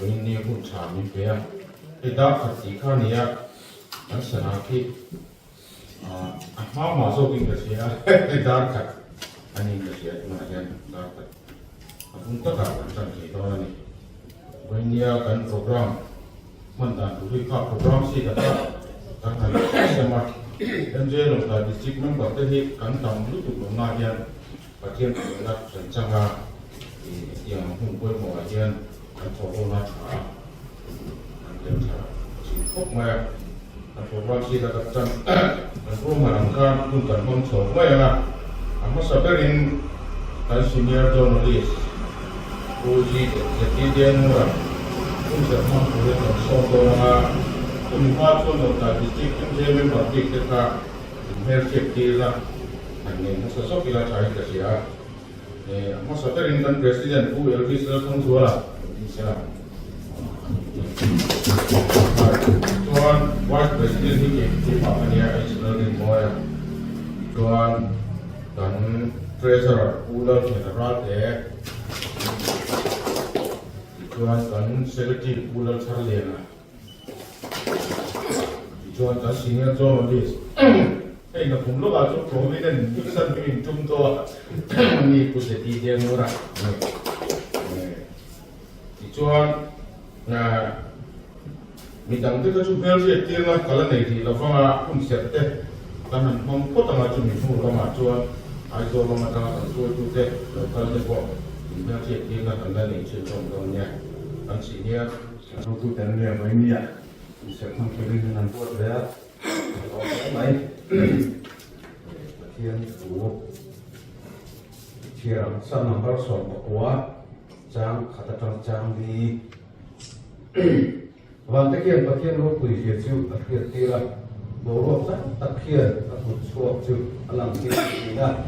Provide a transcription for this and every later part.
Vawiin ni hun tha min pe a, hei dar khat tih kha a ni a, kan sana khi a hma mah zawkin ka hria a, hei dar khat a niin ka hria tunah hian dar khat a hun takah kan tan thei dawn a ni. Vawiin nia kan program hman dan tur hi kha program sheet a kha kan han sem a, MJ Lawngtlai District member te hi kan tam lutuk lohna hian Pathian pawhna kan chang a, hetiang hun pawimawhah hian kan thawhhawna tha a, kan tel tha thin khawp mai a. Kan program sheet a kan tan kan ruahman ang khan hun kan hmang chho mai ang a, a hmasa berin kan senior journalist Pu Zeti Dengura hun serh hmang turin kan sawm dawn ang a, chumi hma chuan Lawngtlai District MJ member bik te kha Inhmelhriat tir a, han nei hmasa zawk ila tha in ka hria a. A hmasa berin kan President Pu Elvis Lalthangzuala in sela. Chuan Vice President hi kei keimah ka nia H Lalrinmawia. Chuan kan Treasurer Pu Lalthena Ralte. Tichuan kan Secretary Pu Lalchharliana. Tichuan kan senior journalist hei nakum lawkah chuan prominent Nixon hi min tum tawh a ni Pu Zeti Dengura a ni. Tichuan midang te kha chu hmelhriat tirna ka la nei rih lo vang a, hun serh te kan han hmang phawt ang a, chumi hnu lamah chuan Aizawl lam atanga kan hruaitute lo kal te pawh inhmelhriat tirna kan la nei thin hlawm dawn nia. Kan senior. Hotu te an nia vawi nia inserh hmang turin an han buat ve a, a lawm hle mai. Pathian thu chhiar ang Psalm number 19 chang khat atang chang li Vante khian Pathian ropui zia chu a hriat tir a, boruak zau tak khian a kut chhuak chu a lang tir thin a.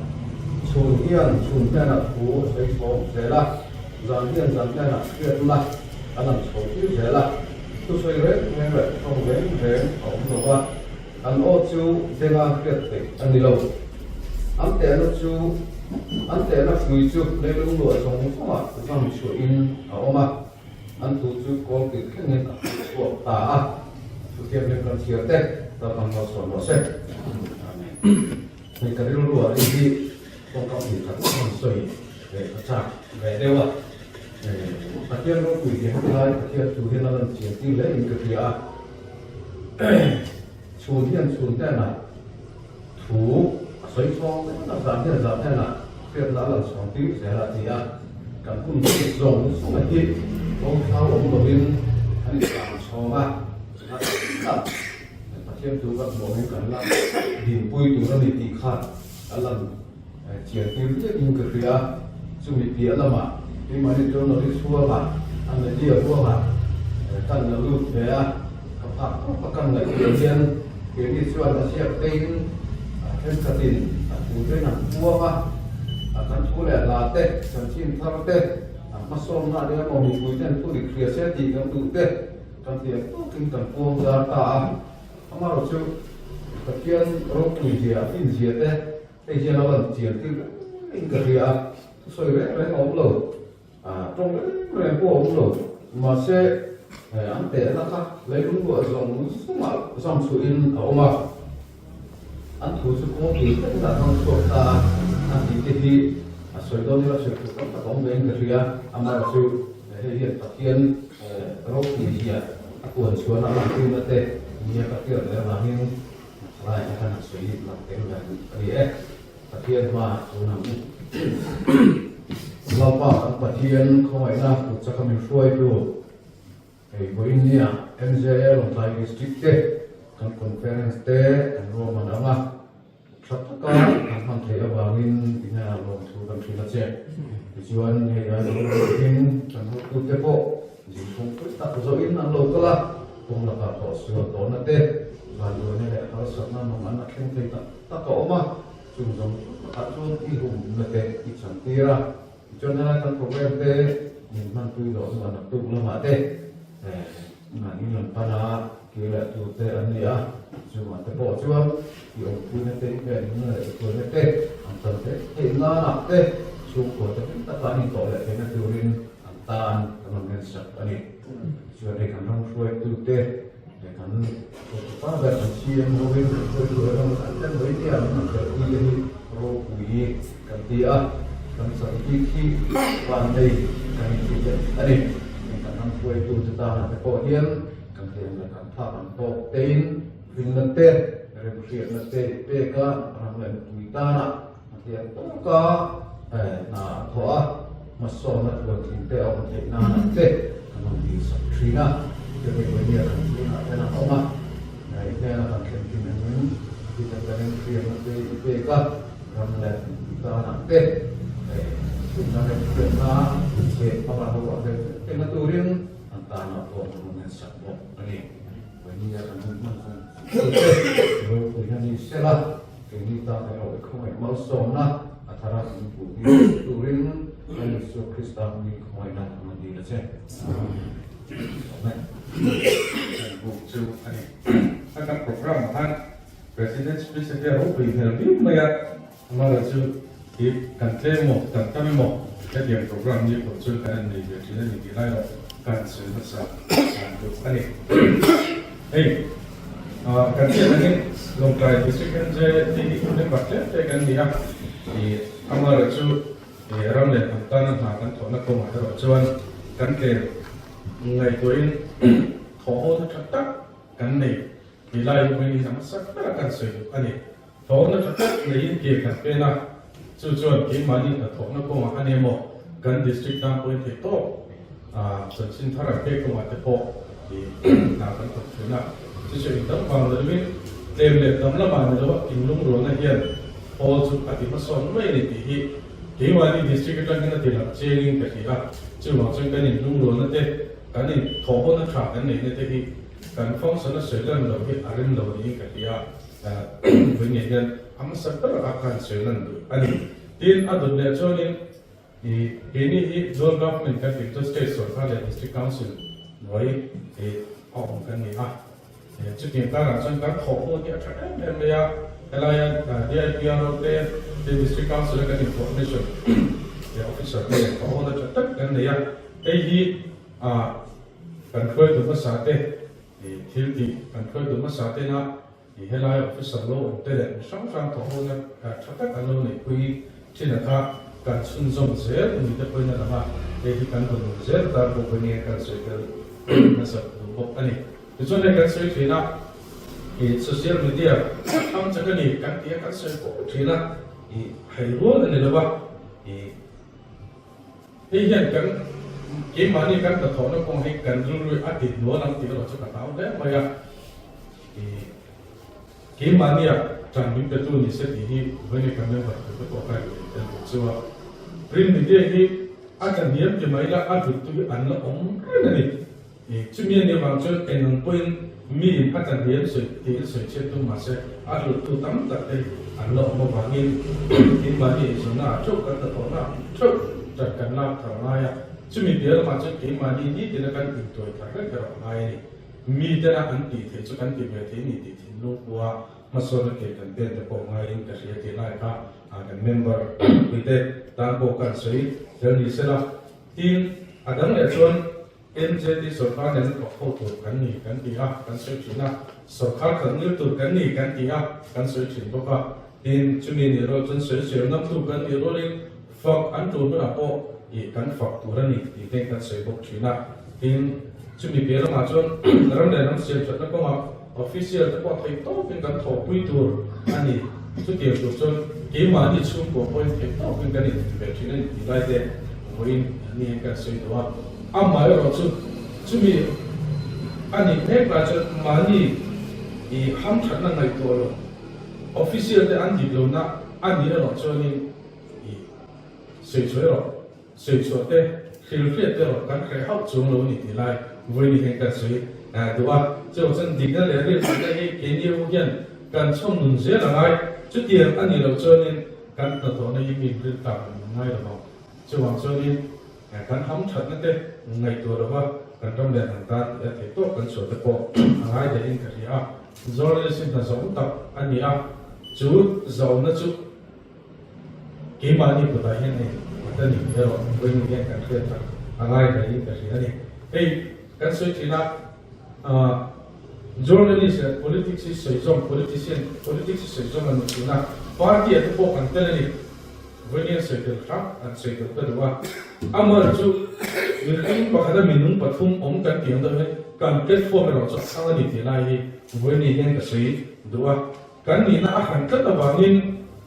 Chhun hian chhun hnenah thu a sawi chhawm zel a, zan hian zan hnenah hriatna a lang chho tir zel a. Thusawi reng reng leh tawng reng reng a awm lo a, an aw chu denga hriat theih a ni lo. An tehna chu an tehna hrui chu leilung luah zawng zawngah zam chhuahin a awm a. An thu chu kawl kil thlengin a phu chhuak ta a, thuthiam hlim kan chhiar te Lalpan malsawm rawh se. Amen. Hei ka rilru ah hei hi tawngkam hnih khat han sawi ve ka chak ve deuh a. Pathian ropui hi heti lai Pathian thu hian a lan chian tir hle in ka hria a. Chhun hian chhun hnenah thu a sawi chhawng zel a, zan hian zan hnenah hriatna a lan chhawng tir zel a ti a. Kan hun hmang zawng zawng a hi kawngthau awm lovin an intlan chhawng a, chutah Pathian thu kan hmuh angin kan la dinpui tur a ni tih kha a lan chian tir viauin ka hria a. Chumi piah lamah keimahni journalist chhuangah a media huangah kan la lut ve a, ka phak tawk a kan ngaihtuah hian keini chuan a ziak tein thenkhatin a thu tein an puang a, kan thu leh hla te, chanchin thar te, hmasawnna leh emaw mipui ten thu dik hria se tih kan duh te kan ti ang tawkin kan puang zar ta a. Amaherawhchu Pathian ropui zia a fin zia te hei hian a lan chian tir reng in ka hria a, thusawi reng reng a awm lo, tawng reng reng pawh a awm lo, mahse an tehna kha leilung luah zawng zawngah zam chhuahin a awm a. An thu chu kawng tui takin a hmang chhuak ta a, a tih te hi a sawi dawn ila sawi tur tam tak a awm ve in ka hria, amaherawhchu hei hian Pathian ropui zia a puan chhuahna a lantirna te nia ka hriat leh avangin thalai te khan a sawi lang tel ve duh a ni e. Pathian hma tun ang u. Lalpa kan Pathian khawngaihna kut chaka min hruaitu. Hei vawiin nia MJA Lawngtlai District te kan conference te kan ruahman ang a, tha taka kan hman theih avangin tinge lawmthu kan hrilh a che. Tichuan hei ai lo ruahin kan hotute pawh zingphung pui tak zawhin an lo kal a, kawng lakah pawh sual tawhna te, vanduaina leh harsatna mang an a thleng thei tak tak a awm a, chung zawng takah chuan i humna te i chantir a. Tichuan helai kan program te min hmanpui loh hnuah naktuk lamah te mahni lam pana kir leh tur te an ni a, chungah te pawh chuan i awmpuina te, i venhimna leh i hruaina te an tan theih theih nanah te chhungkua te hlim taka an intawh leh theihna turin an tan kan rawn ensak a ni. Tichuan hei kan ram hruaitute leh kan hotupa ber kan CM hovin kan hruaitu leh ram an tel mai nia min rawn telpui te hi ropui kan ti a, kan chak bik hi vannei kan inti leh a ni. Heng kan ram hruaitute tanah te pawh hian kan hliam leh kan phak an tawk tein rinna te, remhriatna te i pek a, ram leh mipui tanah A hliam tawk a, hna a thawh a, hmasawnna tluantling te a awm theih nanah te kan rawn tihsak thin a, chumi Buenia kan zingah hian a awm a, i hnena kan thlen thin angin Peter Karen hriatna te i pek a, ram leh mipui tanah te chhunna leh hriatna pek hmanga ho a vel tel theihna turin an tanah pawh kan rawn ensak bawk a ni. Buenia kan hun hman zawng zawng te ropui hian ni sela. Keini tan erawh i khawngaih malsawmna a thar a min puh hi turin Lal Isua Krista hmingin khawngaihna a rawn dil a che. Amen. Kan buk chu a ni. A kan program ah khan President speech a tia ropui hmel viau mai a, amaherawh chu hi kan tlem emaw kan tam emaw hetiang program ni pawh chuan kan han nei ve thin a ni tih lai erawh kan sawi hmasa dan tur a ni. Hei. Kan hriat angin Lawngtlai District MJ hi member tlem te kan ni a, amaherawh chu ram leh hnam tana hna kan thawhna kawngah erawh chuan kan tlem ngaihtuahin thawhhawna tha tak kan nei tih lai hi vawiin a hmasa ber a kan sawi duh a ni. Thawhhawna tha tak neiin ke kan pen a, chu chuan keimahni hnathawhna kawngah a ni emaw kan district tan pawhin theih tawp chanchin thar an pek kawngah te pawh hna kan thawk thin a. Chu chu engdang vang lo deuhin tlem leh dam lamah ni loa inlungrualna hian hawl chu a ti hmasawn mai a ni tih hi keimahni district atang hian a ti lang chiangin ka hria a. Chuvang chuan kan inlungrualna te, kan inthawhhawna tha kan neihna te hi kan function a sawi lan loh hi a rem lo niin ka hria a. Vawi ngei hian a hmasa ber a khan sawi lan duh a ni. Tin, a dawt leh chuanin ih keini hi Dual Government kan tih chu State Sorkar leh District Council hnuai ih a awm kan ni a. Chutiang karah chuan kan thawh hun hi a tha em em mai a, helaia DIPRO te, tin District Council a kan Information Officer te nen thawh hun a tha tak kan nei a. Hei hi kan hruaitu hmasa te Thil tih kan hruai duh hmasa tena i helai officer lo awm te leh mi hrang hrang thawh hona tha tak an lo neihpui thin a kha kan chhunzawm zel ni te pawhin a lang a, hei hi kan rawn awm zel atan pawh pawhin nge kan sawi tel hmasa duh bawk a ni. Tichuan hei kan sawi thin a, i social media a tham chak a ni kan tih a kan sawi pawh thin a, i hei rual a ni lo a, i. Hei hian kan keimahni kan hnathawhna kawng hi kan rilru a ti hnual ang tih erawh chu ka hlau hle mai a. Keimahnia ṭan min petu ni se tih hi vawiin kan member tur te pawh ka rin leh tel bawk chu a. Rin media hi a tla hniam ti mai ila a hluttu hi an la awm reng a ni. Chumi a nih avang chuan eng ang pawhin miin a tla hniam sawi tiin sawi chhiat tum mahse a hluttu tam tak te an la awm avangin keimahni eizawnna ah theuh kan hnathawhna ah theuh ṭan kan lak thar a ngai a. Chumi piah lamah chuan keimahni nitina kan intuai thar reng erawh a ngai a ni. Mitena an tih theih chu kan ti ve thei ni tih thinlung pua hmasawnna ke kan pen te pawh ngaiin ka hria tih lai kha kan member puite tan pawh kan sawi tel ni sela. Tin, a dang leh chuan MJT sorkar nen thawk ho tur kan ni kan ti a, kan sawi thin a. Sorkar khat ngil tur kan ni kan ti a, kan sawi thin bawk a. Tin, chumi nih rual chuan sawi sawi ngam tu kan nih rualin fak an tur hunah pawh ih kan fak tur a ni tih te kan sawi bawk thin a. Tin, chumi piah lamah chuan ram leh ram siam thatna kawngah official te pawh theih tawpin kan thawhpui tur a ni. Chutiang tur chuan keimahni chhungkua pawhin theih tawpin kan inti ve thin a ni tih lai te vawiin ni hian kan sawi duh a. Amaherawhchu chumi a nih mek lai chuan mahni i hamthatna ngaihtuah lo official te an dik lohna a nih erawh chuanin i sawi chhuah erawh sawi chhuah te hrilhriat te erawh kan hreh hauh chuang lo a ni tih lai vawiin hian kan sawi duh a. Chuvang chuan dikna leh rilhriatna hi keini ho hian kan chhawm nun zel a ngai. Chutiang a nih loh chuanin kan hnathawhna hi mi riltak an ngai lo vang. Chuvang chuanin kan ham thatna te ngaihtuah lova kan ram leh hnam tan tih a theih tawk kan chhuah te pawh a ngai dahin ka hria a. Journalist hi hna zawm tak a ni a, chu zawmna chu keimahni kutah hian ei vat a ni tih erawh vawiin hian kan hriat tak a ngai hle in ka hria a ni. Hei kan sawi thin a, journalist leh politics hi sawi zawm, politician, politics hi sawi zawm a ni thin a, party ah te pawh kan tel a ni. Vawiin an sawi tel hram, an sawi tel ta duh a. Amar chu mihring pakhata minung pathum awm kan tih ang deuh hian kan platform erawh chu a hrang a ni tih lai hi vawiin hian ka sawi duh a. Kan nihna a hran tlat avangin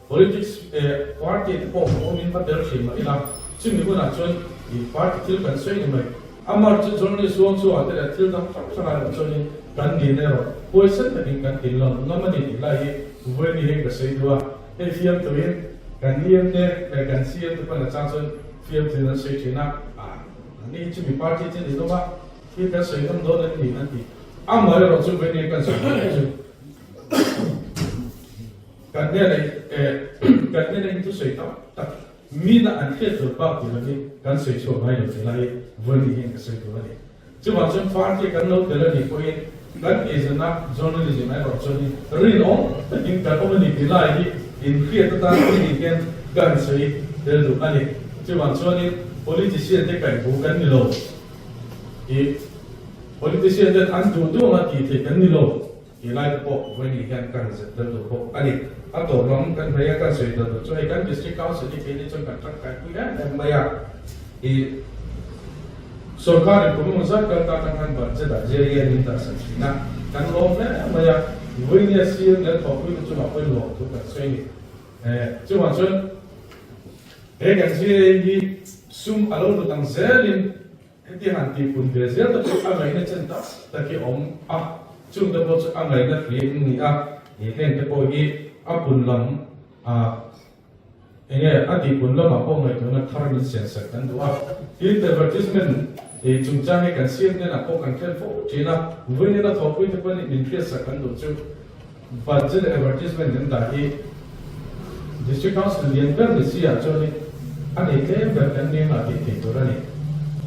politics eh party te pawh hmuh awmin va tel thin mah ila, chumi hunah chuan ih party thil kan sawi ni mai. Amar chu journalist ruang chhuahah te leh thil dang hrang hrangah erawh chuanin kan nihna erawh huaisen takin kan tin lo ngam a ni tih lai hi vawiin hian ka sawi duh a. Hei fiamtuin kan EM te leh kan CM te pawn a chang chuan fiamtuin an sawi thin a, ah ni hi chumi party te ni hlawm a, thil kan sawi ngam dawn em ni an ti. Amah erawh chu vawiin kan sawi dawn chu kan hnenah eh kan hnenah in thusawi tam tak mina an hriat tur bak ti lovin kan sawi chhuak ngai lo tih lai hi vawiin hian ka sawi tur a ni. Chuvang chuan party kan lo tel a nih pawhin kan eizawnna journalism erawh chuan rinawm takin kan awm a ni tih lai hi inhriat atan a nih hian kan sawi tel duh a ni. Chuvang chuanin politician te kaihbu kan ni lo i politician ten an duh duh anga tih theih kan ni lo tih lai te pawh vawiin hian kan zet tel duh bawk a ni. A tawp lam kan hmei a kan sawi tel duh chu hei kan district council hi keini chuan kan tangkaipui em em mai a i Sorkarin kum emaw zat kal ta atang khan budget ah JA min dah sak thin a, kan lawm hle mai a, Vawinia CM leh thawhpuite chungah pawhin lawm thu kan sawi a ni. Chuvang chuan he kan JA hi sum a lo lut ang zelin heti han tihpun ve zel te pawh a ngaihna chen tak tak hi a awm a, chung te pawh chu a ngaihna hri an ni a, heng te pawh hi a pun lam a. Enge a tihpun lamah pawh ngaihtuahna thar min siam sak kan duh a. Tin, advertisement ei chungchang hi kan siam hnenah pawh kan thlen fo thin a, vawiin a thawhpui te pawhin min hriat sak kan duh chu budget advertisement kan dah hi District Council lian ber ni si ah chuanin a nei tlem ber kan ni anga tih theih tur a ni.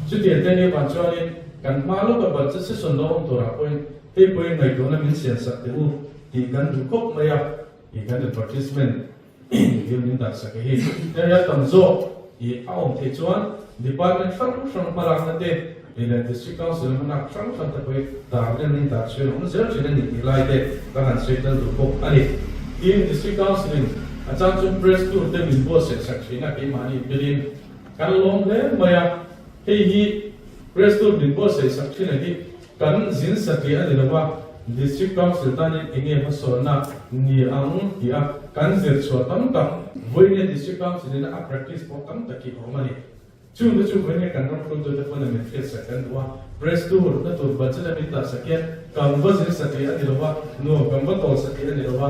Chutiang te ni vang chuanin kan hma lawka budget session lo awm turah pawhin hei pawhin ngaihtuahna min siam sak teh u tih kan duh khawp mai a, i kan advertisement Thil min dah sak hi area tam zawk i a awm theih chuan department hrang hrang hmalakna te leh district council hmalak hrang hrang te pawh hi dar len in dar chhuin a awm zel thin a ni tih lai te ka han sawi tel duh bawk a ni. Tin, district council in a chang chuan press tour te min buatsaih sak thin a keimahni bilin kan lawm hle mai a, hei hi press tour min buatsaih sak thin a hi Kan zin satliah a ni lo a, District Council tanin enge hmasawnna ni ang tih a kan zir chhuah tam tak vawinia District Council ina a practice pawh tam tak hi a awm a ni. Chungte chu vawinia kan ram hruaitute pawn a min hriat sak kan duh a, press tour na tur budget a min dah sak hian kan va zin satliah a ni lo a, nuam kan va tawl satliah a ni lo a,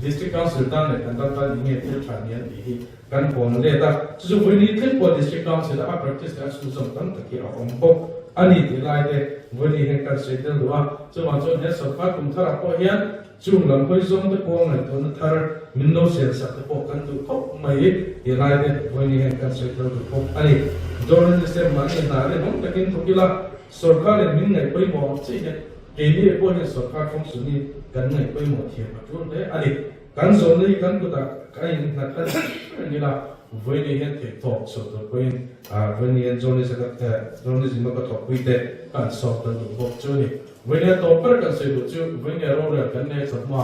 District Council tan leh kan ram tan enge thil tha ni an tih hi Kan hawn let a, chu chu vawiin thleng pawh District Council a a practice leh a chhunzawm tam tak hi a awm bawk a ni tih lai te vawiin hian kan sawi tel duh a. Chuvang chuan he sawrkar kum tharah pawh hian chung lam hawi zawng te pawh ngaihtuahna thar min lo siam sak te pawh kan duh khawp mai tih lai te vawiin hian kan sawi tel duh bawk a ni. Journalist te mahni hna rinawm takin thawk ila sawrkarin min ngaih pawimawh ang chiah hian keini pawh hian sawrkar function hi kan ngaih pawimawh thiam a tul hle a ni. Kan zawhna hi kan kutah ka innghat a ni reng ila, vawiin hian theihtawp chhuah tur pawhin vawiin hian journalism a ka thawhpui te ka an sawm tel duh bawk chu a ni. Vawiin a tawp ber kan sawi duh chu vawiin rorel kan nei chawhma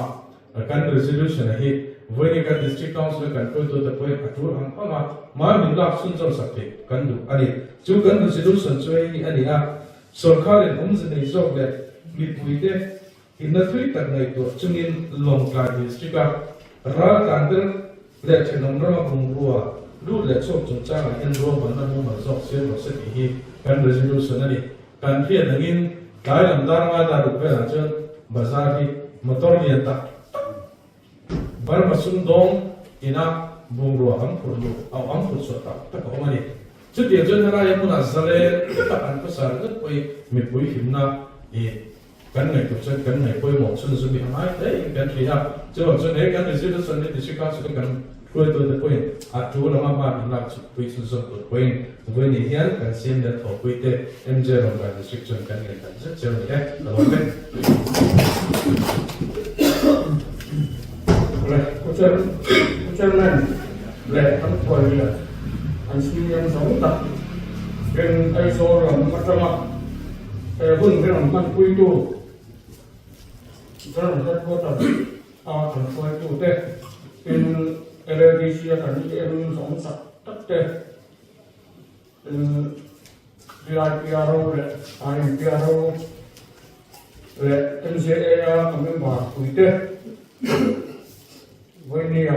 kan resolution a hi vawiin kan District Council a kan hruaitute pawhin a tul ang ang a hma min lak chhunzawm sak theih kan duh a ni. Chu kan resolution chu hei hi a ni a, Sawrkharin awmze nei zawk leh mipuite Inna thui tak ngaihtuah chungin Lawngtlai District-a raltlan ber leh thenawm rama bungrua lut leh chhuak chungchangah hian ruahmanna mumal zawk siam rawh se tih hi kan resolution a ni. Kan hriat angin tlai lam dar nga dar ruk velah chuan bazar hi motor lian tak tak Burma sumdawng ina bungrua an phurh luh an phurh chhuah tak tak a awm a ni. Chutiang chuan helai hmunah zalen tak an khawsa ringawt pawhin mipui himna ih Kan ngaihtuah chuan kan ngaih pawimawh chhun zumi a ngai hle in kan hria a, chuvang chuan he kan resolution hi District Council in kan hruaitute pawhin a tul anga hma min lak chhukpui chhun zawm tur pawhin vawiin hian kan siam leh thawhpui te MJ Lawngtlai District chuan kan ngaih tak zet cheu a ni e, ka lawm e. Le Pu Chairman leh kan khuallian an senior zawng tak. Tin, Aizawl lam atanga he hun hi rawn hmanpuitu General Headquarters a kan hruaitute, tin LADC a kan EM zawng chak tak te, tin DIPRO leh IMPRO leh MJA a ka member puite vawinia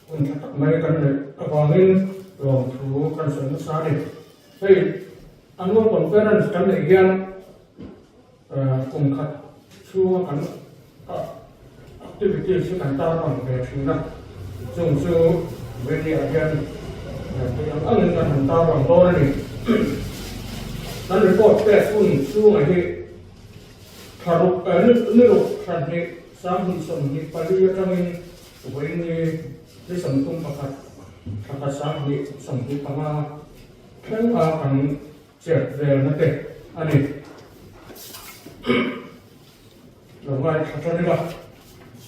Hun tha tak mai kan neih avangin lawmthu kan sawi nasa a ni. Hei annual conference kan neih hian kum khat chhunga kan activities hi kan tarlang ve thin a, chung chu Veniah hian theih ang angin kan han tarlang dawn a ni. Kan report pek hun chhungah hi thlaruk niruk thlanhnih sanghnih 24 atangin Vawiini ni 31, thla khat 2025 thleng a kan chet velna te a ni. Lo ngaithla tan ila,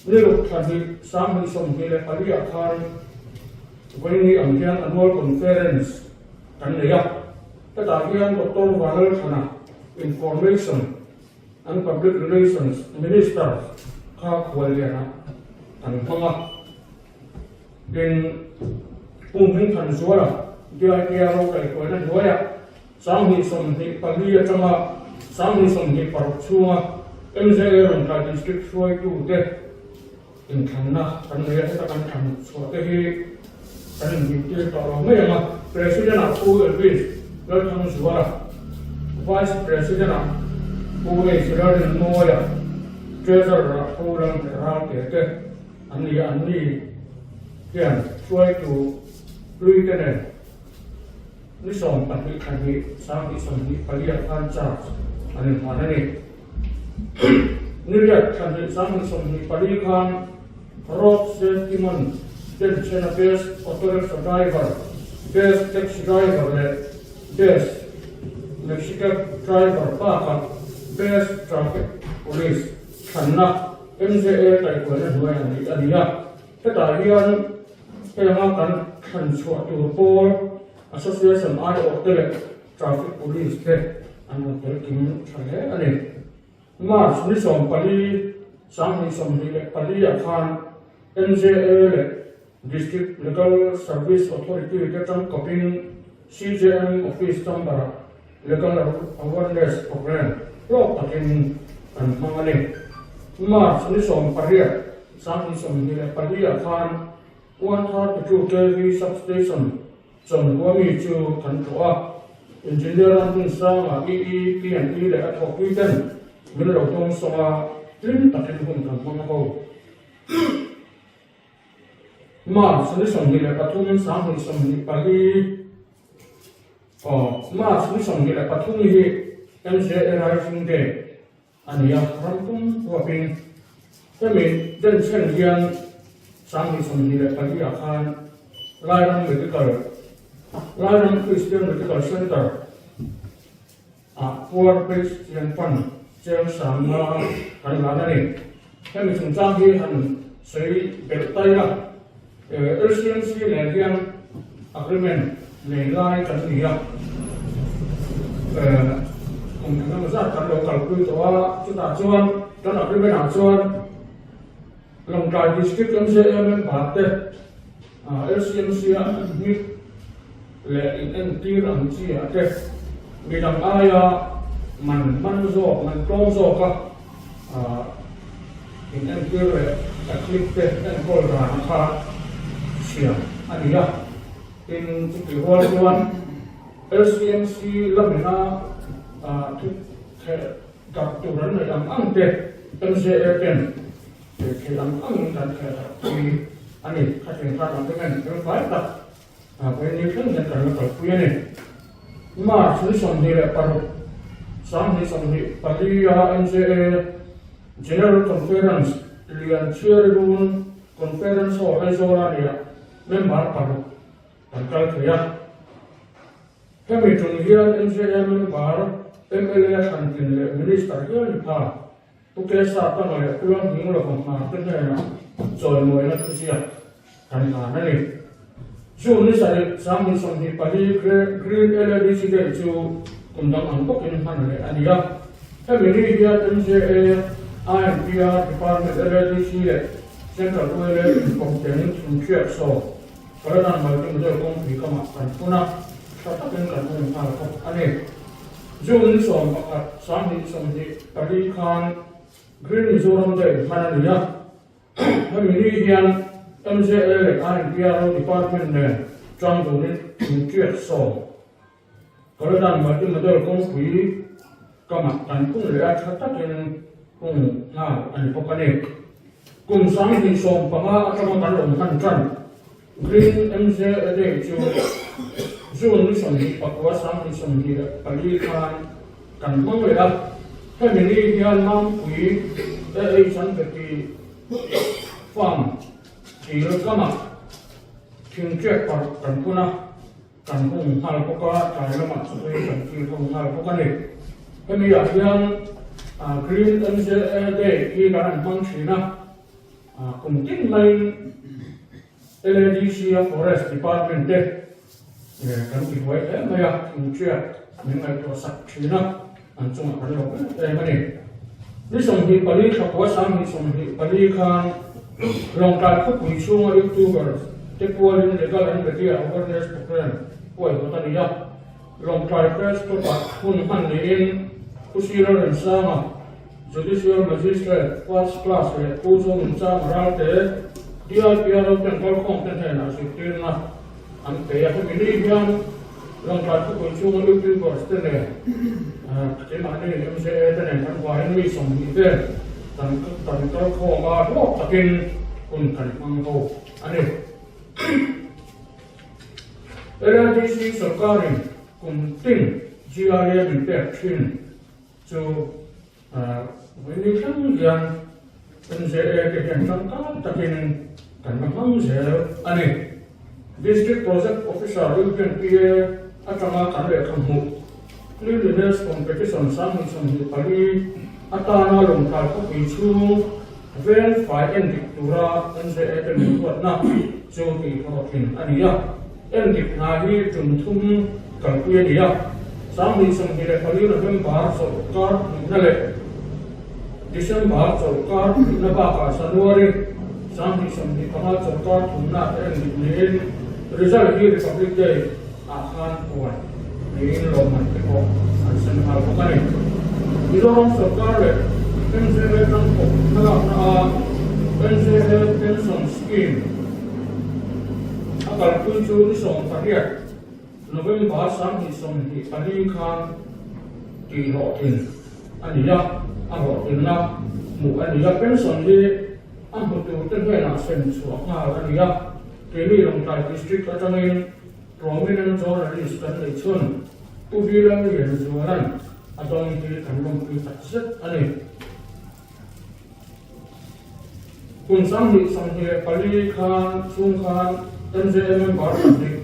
ni ruk thla hnih 2024 ah khan vawiini ang hian annual conference kan nei a, hetah hian Doctor Vanlalthana Information and Public Relations Minister kha khuallianah kan hmang a. Tin, Pu Hmingthanzuala DIPR kaihhruaina hnuaiah 2024 atanga 2026 chhunga MJA Lawngtlai District hruaitute inthlanna kan nei a, heta kan thlan chhuah te hi kan inhmihtir tawh lo mai ang a. President-ah Pu Elvis Lalthangzuala, Vice President-ah Pu H Lalrinmawia, Treasurer-ah Pu Lalhmeh Ralte te an ni a, anni hian hruaitu hlui te nen ni 12 thla hnih 2024 ah khan charge an inhlan a ni. Niriat thla hnih 2024 khan Road Safety Month denchhena Best Auto Rickshaw Driver, Best Taxi Driver leh Best Maxi Cab Driver bakah Best Traffic Police thlanna MJA kaihkuaina hnuaiah neih a ni a. Hetah hian heng a kan thlan chhuah tur pawl Association aiawhte leh Traffic Police te an rawn tel kim tha hle a ni. March ni 14, 2024 ah khan MJA leh District Legal Service Authority te tangkawpin CJM Office Chamber-ah Legal Awareness Programme hlawk takin an hmang a ni. March ni 18, 2024 ah khan 132 kV Substation Chawmhua mi chu kan tlawh a, Engineer ram hmun sangah EE, P&E leh a thawkpui ten min lo dawng sawng a, hlim takin hun kan hmang ho. March ni 23, 2024 aw March ni 23 hi MJA Rising Day a ni a, ram pum huapin hemi denchhen hian 2024 ah khan Lairam Medical, Lairam Christian Medical Centre ah Poor Christian Fund cheng 50 kan hlan a ni. Hemi chungchang hi han sawi belh tai a, LCMC nen hian agreement nei lai kan ni a, kum engemaw zat kan lo kalpui tawh a, chutah chuan kan agreement ah chuan Lawngtlai District MJA member te LCMC a admit leh inentir ang chi ah te midang aia man man zawk, man tlawm zawk a inentir leh taklif te enkawl dan a kha siam a ni a. Tin, chutih rual chuan LCMC lamina theh darh tur an neih ang ang te MJA ten thei ang angin kan theh darh pui a ni. Khatin khan agreement felfai tak Vawiin ni thleng hian kan la kalpui a ni. March ni 26, 2024 a MJA General Conference lian Chhiarirun Conference Hall Aizawla nia member paruk kan kal thei a. Hemi tum hian MJA member mla thlantin leh Minister hial ni pha Pu Kesa Tanga leh Pu Lamhming Lova Hmar te hnenah chawimawina thuziak kan hlan a ni. June ni sarih 2024 Green LADC Day chu kum dang ang bawkin hman leh a ni a. Hemi ni hian MJA, INPR Department LADC leh Central ULA inkawmten thingṭhiat sawm Kaladan Multimodal kawngpui kamah kan phun a, tha takin kan hung nghal bawk a ni. June ni 11, 2024 khan Green Mizoram Day hman a ni a. Hemi ni hian MJA leh INPRO Department nen tang dunin thingṭiak sawm Kaladan Multimodal kawngpui kamah kan phun leh a, tha takin hung nghal a ni bawk a ni. Kum 2015 atanga kan awm hman tan Green MJA Day chu June ni 29 2024 khan kan hmang leh a, hemi ni hian Mampui AH an beti Farm dil kamah thingṭiak parh kan phun a, kan hung nghal bawk a, tlai lamah chawhmeh kan kil ho nghal bawk a ni. Hemi ah hian Green MJA Day hi kan han hmang thin a, kum tin maiin LADC a Forest Department te kan ti buai hle mai a, thingṭiak min ngaihtuah sak thin a, an chungah kan lo em em a ni. Ni 24 thla kua 24 khan Lawngtlai khawpui chhunga YouTuber te pualin Legal and Media Awareness Programme huaihawt a ni a, Lawngtlai Press Club-ah hun hman niin Pu Sir Remsanga, Judicial Magistrate First Class leh Pu Zonunchang Ralte, DIPRO ten kalkhawmte hnenah zirtirna an pe a. Hemi ni hian Lawngtlai khawpui chhunga YouTubers te nen keimahni MJA te nen kan vaiin mi 20 vel kan kan kalkhawm a, hlawk takin hun kan hmang ho a ni. LADC sorkarin kum tin GRA min pek thin chu Vawiin thleng hian MJA te hian tangkai takin kan la hmang zel a ni. District Project Officer European PA atanga kan lehkha hmuh Cleanliness Competition 2024 atana Lawngtlai khawpui chhung veng fai endik tura MJA te min ruatna chu tihhlawhtlin a ni a. Endik hna hi tum thum kalpui a ni a, 2024 November chawlhkar hmuhna leh December chawlhkar hmuhna bakah January 2025 chawlhkar thumna te endik niin result hi Republic Day ah khan puan niin lawmman te pawh an sem nghal bawk a ni. Mizoram sawrkar leh MJA tangkawp hmalakna a MJA Pension Scheme A kalpui chu ni 18 November 2024 khan tihhlawhtlin a ni a, a hlawhtlinna hmuh a ni a. Pension hi a hmu turte hnenah sem chhuah nghal a ni a. Keini Lawngtlai District atangin prominent journalist kan neih chhun Pu Vilallianzuala'n a dawng hi kan lawmpui takzet a ni. Kum 2024 khan chhung khan MJA member pahnih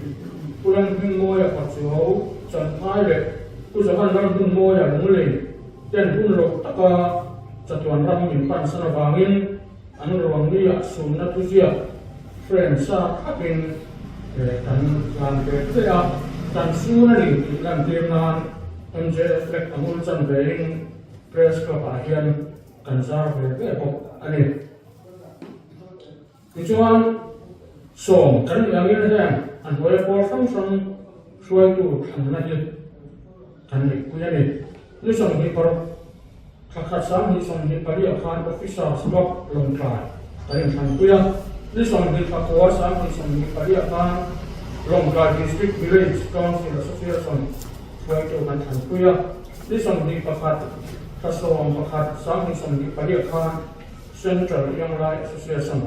Pu Lalhmingmawia Pachuau Chanphai leh Pu Johan Lalhmunmawia Lunglei ten hun lo taka chatuan ram min pansan avangin an ruang ni ah sunna thuziak frame sa thlapin kan hlan ve ve a, kan sun a ni tih lantir nan MJA flag a ngul chan vein Press Club ah hian kan zar ve ve bawk a ni. Tichuan, sawm kan nih angin heng a hnuaia pawl hrang hrang hruaitu thlanna hi kan neihpui a ni. Ni 26, thla khat 2024 ah khan Officers Club Lawngtlai kan inthlanpui a. Ni 20 thla kua 2024 ah khan Lawngtlai District Village Council Association hruaitu kan thlanpui a. Ni 21, thla 11, 2024 khan Central Young Lai Association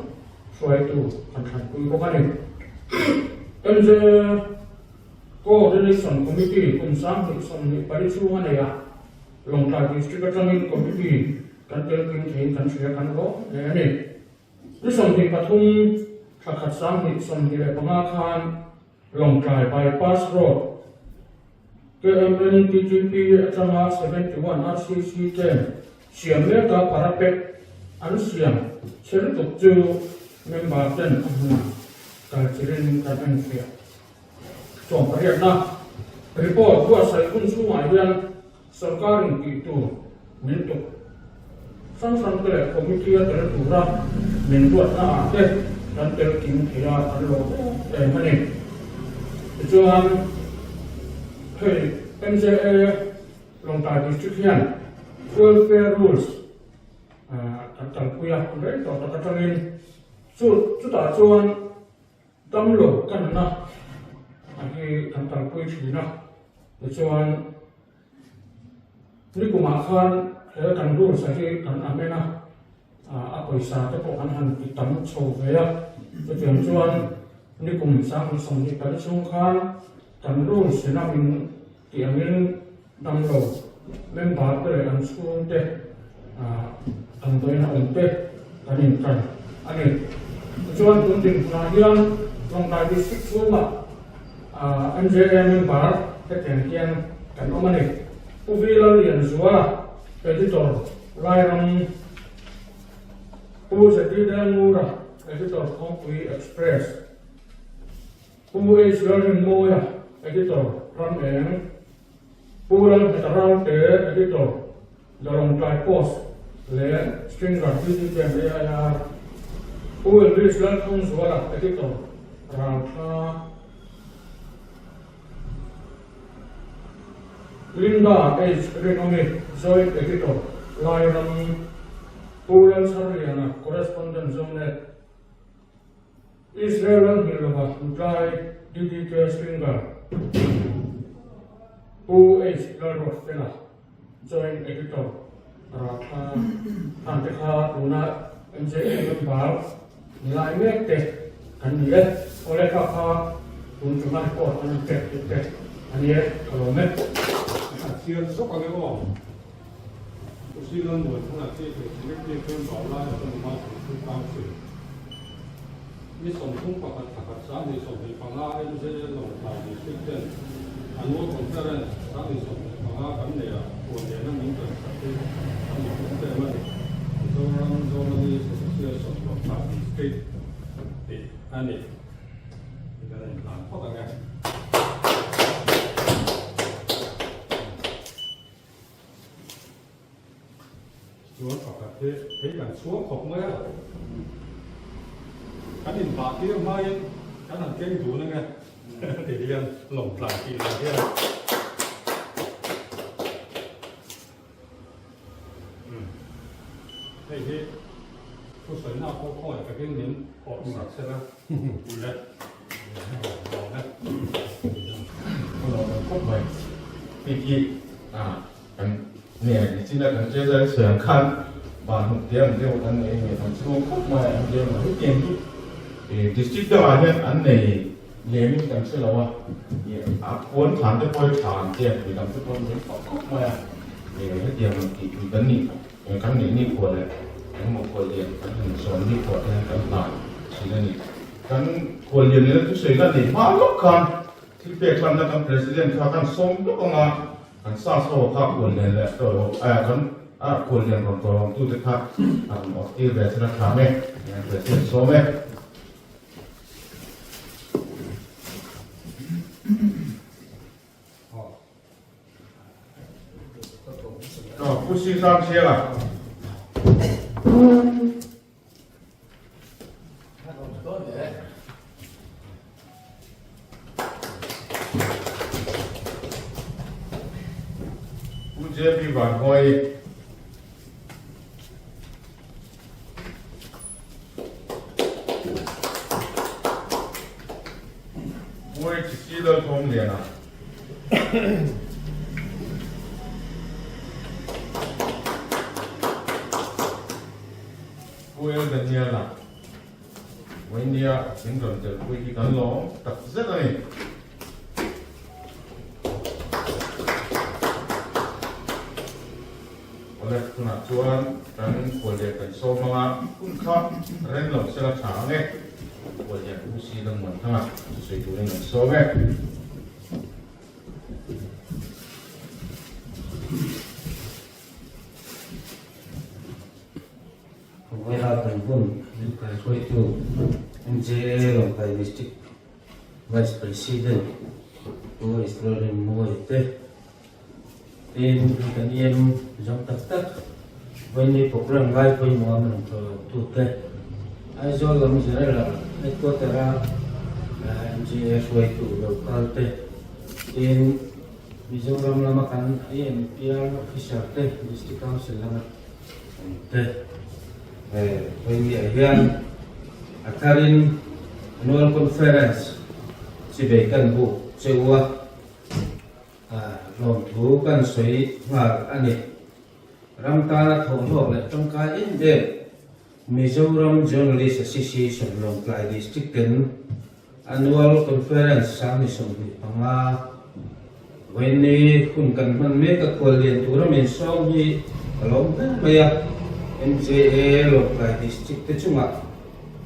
hruaitu kan thlanpui bawk a ni. MJ Coordination Committee kum 2024 chhung a nei a, Lawngtlai District atangin Committee kan tel kim theiin kan hria kan lawm hle a ni. Ni 23, thla khat 2025 khan Lawngtlai Bypass Road, KMNTTP atanga 71 RCC ten siam meka parapet an siam chhe lutuk chu member ten a hmunah kal chirin kan enfiah. Sawmpariatna report buatsaih hun chhungah hian Sorkarin tih tur min tuk hrang hrang te leh committee a tel tura min ruatna ah te kan tel kim thei a kan lo em em a ni. Tichuan hei MJA Lawngtlai District hian Welfare Rules kan kalpui a rei tawh tak atangin chu chutah chuan Damlo ka nuna a hi kan kalpui thin a, tichuan nikumah khan he kan rules a hi kan amen a, a pawisa te pawh kan han ti tam chho ve a, chutiang chuan nikum 2024 chhung khan kan rules ina min tih angin damlo member te leh an chhungte damdawiin a awm te kan intan a ni. Tichuan tun dinhmunah hian Lawngtlai District chhungah MJA member hetiang hian kan awm a ni. Pu V Lallianzuala, Editor, Lairam, Pu Zedidel Ngura, Editor, Khawngpui Express, Pu H Lalrinmawia, Editor, Ram Eng, Pu Lalhmeta Ralte, Editor, The Lawngtlai Post leh Stringer PDKM AIR, Pu Elvis Lalthangzuala, Editor, Ralthla, Linda H Rinawmi, Joint Editor, Lairam, Pu Lalchharliana, Correspondent, Zonet, Israel ram hmel lova Lutlai DDK Stringer, Pu H Lalruatfela, Joint Editor, Ratha han te kha tuna MJA member ni lai mek te kan ni e. Awle kha kha tun tuma report an pek tih te a ni e, ka lawm e. A chian zawk ang e aw. Pu Silan Muanthanga chi thei Executive Member lai Autonomous District Council ni 31 thla khat 2025 MJL Lawngtlai District ten Annual Conference 2025 kan neih ah Puanliana min rawn sak hi kan lawm em em a ni. Mizoram Journalist Association Lawngtlai District tih a ni. Kan inhlan phawt ang e. Chuan pakhat hi hei kan chhuang khawp mai a, kan inbah tir hmain kan han keng dun ange ti hian lawngtlai tih lah hian hei hi thusawinak pawh khawngaih takin min awrh sak sela ule lawm e. Lawm khawp mai hei hi Kan nge nichina kan che zai sawi ang khan van hmuh te ang deuh kan nei nge kan chhung khawp mai a an lem a hetiang hi district dangah hian an nei lemin kan hre lo a a puan than te pawh hi tha an che mi dang te pawh an nei khawp khawp mai a hetiang ang tih pui kan nih kan neih ni khuah leh engemaw khuallian kan han zawn ni khuah te hian kan hlan thin a ni kan khuallian nena thusawi lan nei hma lawk khan thil pek hlanna kan president kha kan sawm lawk ang a. Kan sa saw kha khual lian leh tawh a kan a khual lian rawn tawlawm tu te kha a rawn awk tir ve thil a thlam e, an president sawm e. Aw, Pu Sisang Siala. Pu JB Van Hoi. Pu HC Lalthawmliana. Pu El Daniela, Vawinia min rawn telpui hi kan lawm tak zet a ni. Awle, tunah chuan kan khuallian kan sawm ang a, hun kha reng lo sela tha ang e. Khuallian Pu Si Lalmuanthanga thusawi turin kan sawm e. Khawvela kan hun min kaihruaitu MJA Lawngtlai District Vice President Pu Israel Rinmawia te, tin kan EM zawng tak tak vawiini program ngai pawimawh a rawn tawh tute, Aizawl lam General Headquarter a MGA hruaitu local te, tin Mizoram lama kan EMPR officer te, District Council lama awm te vawiini ah hian a tharin Annual Conference chibei kan buk cheu a, hlawmthu kan sawi nghal a ni. Ram tana thawhhlawk leh tangkai em em Mizoram Journalist Association Lawngtlai District ten Annual Conference 2025 vawiini hun kan hman mek a khuallian tura min sawm hi ka lawm hle mai a, MJA Lawngtlai District te chungah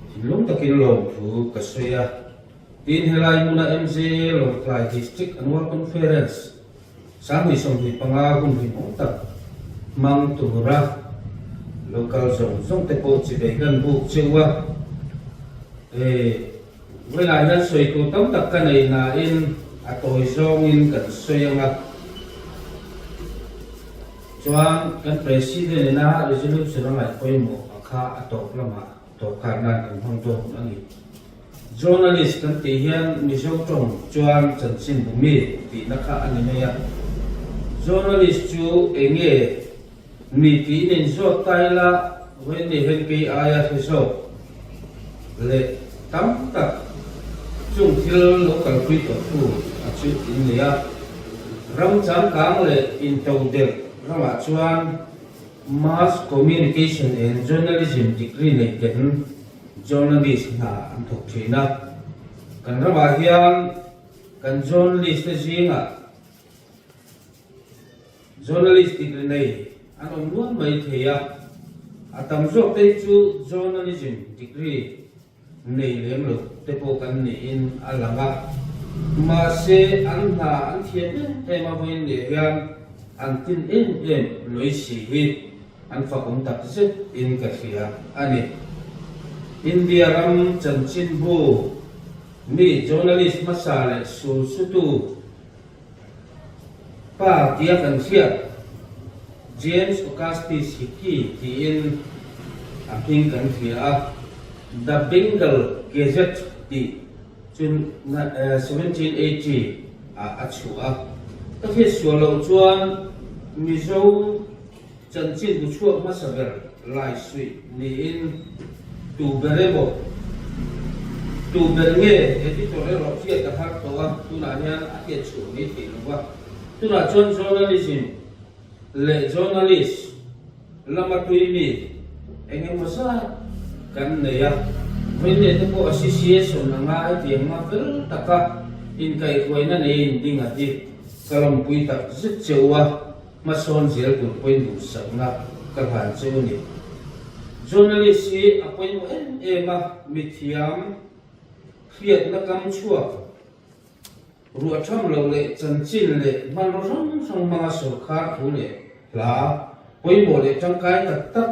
thinlung takin lawmthu ka sawi a. Tin helai hmuna MJA Lawngtlai District Annual Conference 2025 hun hlimawm tak hmang tura local zawng zawng te pawh chibei kan buk cheu a. Hei vawilah hian sawi tur tam tak ka nei nain a tawi zawngin kan sawi ang a. Chuan kan President ina resolution a ngaih pawimawh a kha a tawp lamah tawp khat nan kan hmang dawn a ni. Journalist kan tih hian Mizo tawng chuan chanchin bu mi tihna kha a ni mai a. Journalist chu eng nge mi tiin inzawt ta ila vawiin hian kei aia hre zawk leh tam tak chung thil lo kalpui tawhtu a chu in ni a. Ram changkang leh intodelh ramah chuan Mass Communication and Journalism degree nei ten journalist hna an thawk thin a. Kan ramah hian kan journalist te zingah journalist degree nei an awm nual mai thei a, a tam zawk te hi chu journalism degree nei lem lo te pawh kan niin a lang a, mahse an hna an thiam em em a vawiin leh hian an tin em em lawih si hi an fakawm tak zet in ka hria a ni. India ram chanchinbu mi journalist hmasa leh sulsutu pa tia kan hriat James Augustus Hickey tiin a hming kan hria a, The Bengal Gazette tih chu 1780 ah a chhuah a. Ka hriat sual loh chuan Mizo chanchin bu chhuak hmasa ber lai suih niin tu ber emaw tu ber nge editor erawh hriat a har tawh a, tunah hian a hriat chhuah mai theih lo va. Tunah chuan journalism leh journalist lama tui mi eng emaw zat kan nei a, vawiin te pawh association anga hetiang hma fel taka inkaihhruaina neiin ding a hi ka lawmpui tak zet cheu a. Hmasawn zel tur pawhin duhsakna ka hlan chu a ni. Journalist hi a pawimawh em em a, mithiam hriatna kam chhuak, ruahtham lo leh chanchin leh hmanraw hrang hrang hmanga sawrkhar thu leh hla pawimawh leh tangkai tak tak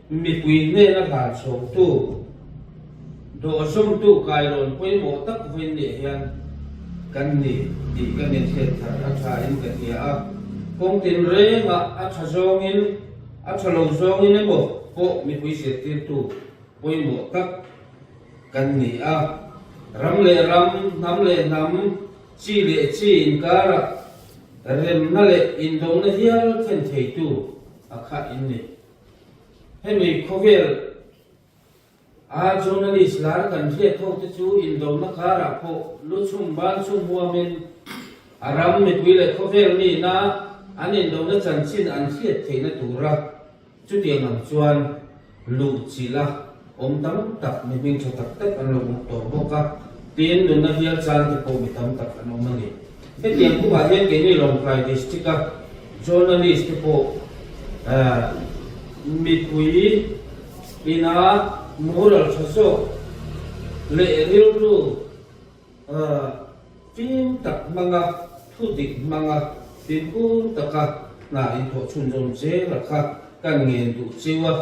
mipui hnena hlan chhawktu, dawhzawmtu kailawn pawimawh tak vawiin leh hian kan ni tih kan inhriat thar a tha in ka hria a. Kawng tinrengah a tha zawngin, a tha lo zawngin emaw pawh mipui zirtirtu pawimawh tak kan ni a. Ram leh ram, hnam leh hnam, chi leh chi inkarah remna leh indona hial thlen theitu a khah in ni. Hemi khawvel a journalist lar kan hriat ho te chu indona karah pawh lu chhum ban chhum huamin a ram mipui leh khawvel nihna an indona chanchin an hriat theihna tura chutiang ang chuan luh chilh a awm tam tak mi hming tha tak tak an lo awm tawh bawk a, tin nunna hial chan te pawh mi tam tak an awm a ni. Hetiang kawngah hian keini Lawngtlai District-a journalist te pawh mipui ina moral tha zawk leh rilru fim tak hmanga thu dik hmanga fimkhur taka hna inthawh chhunzawm zel a kha kan ngen duh chiu a.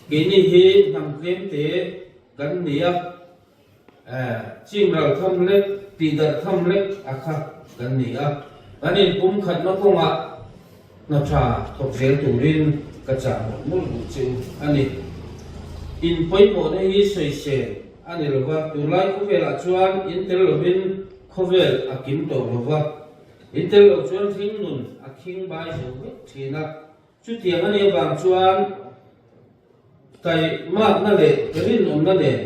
Keini hi hnam tlemte kan ni a. Chim ral tham lek, tih darh tham lek a kha. kan ni a, kan inpumkhatna kawngah hna tha thawk zel turin ka chah mawlh mawlh duh che u a ni. In pawimawhna hi sawisel a ni lova, tunlai khawvelah chuan in tel lovin khawvel a kim tawh lova, in tel lo chuan hringnun a khing bai zo vek thin a. Chutiang a nih avang chuan kaihmakna leh rinawmna nen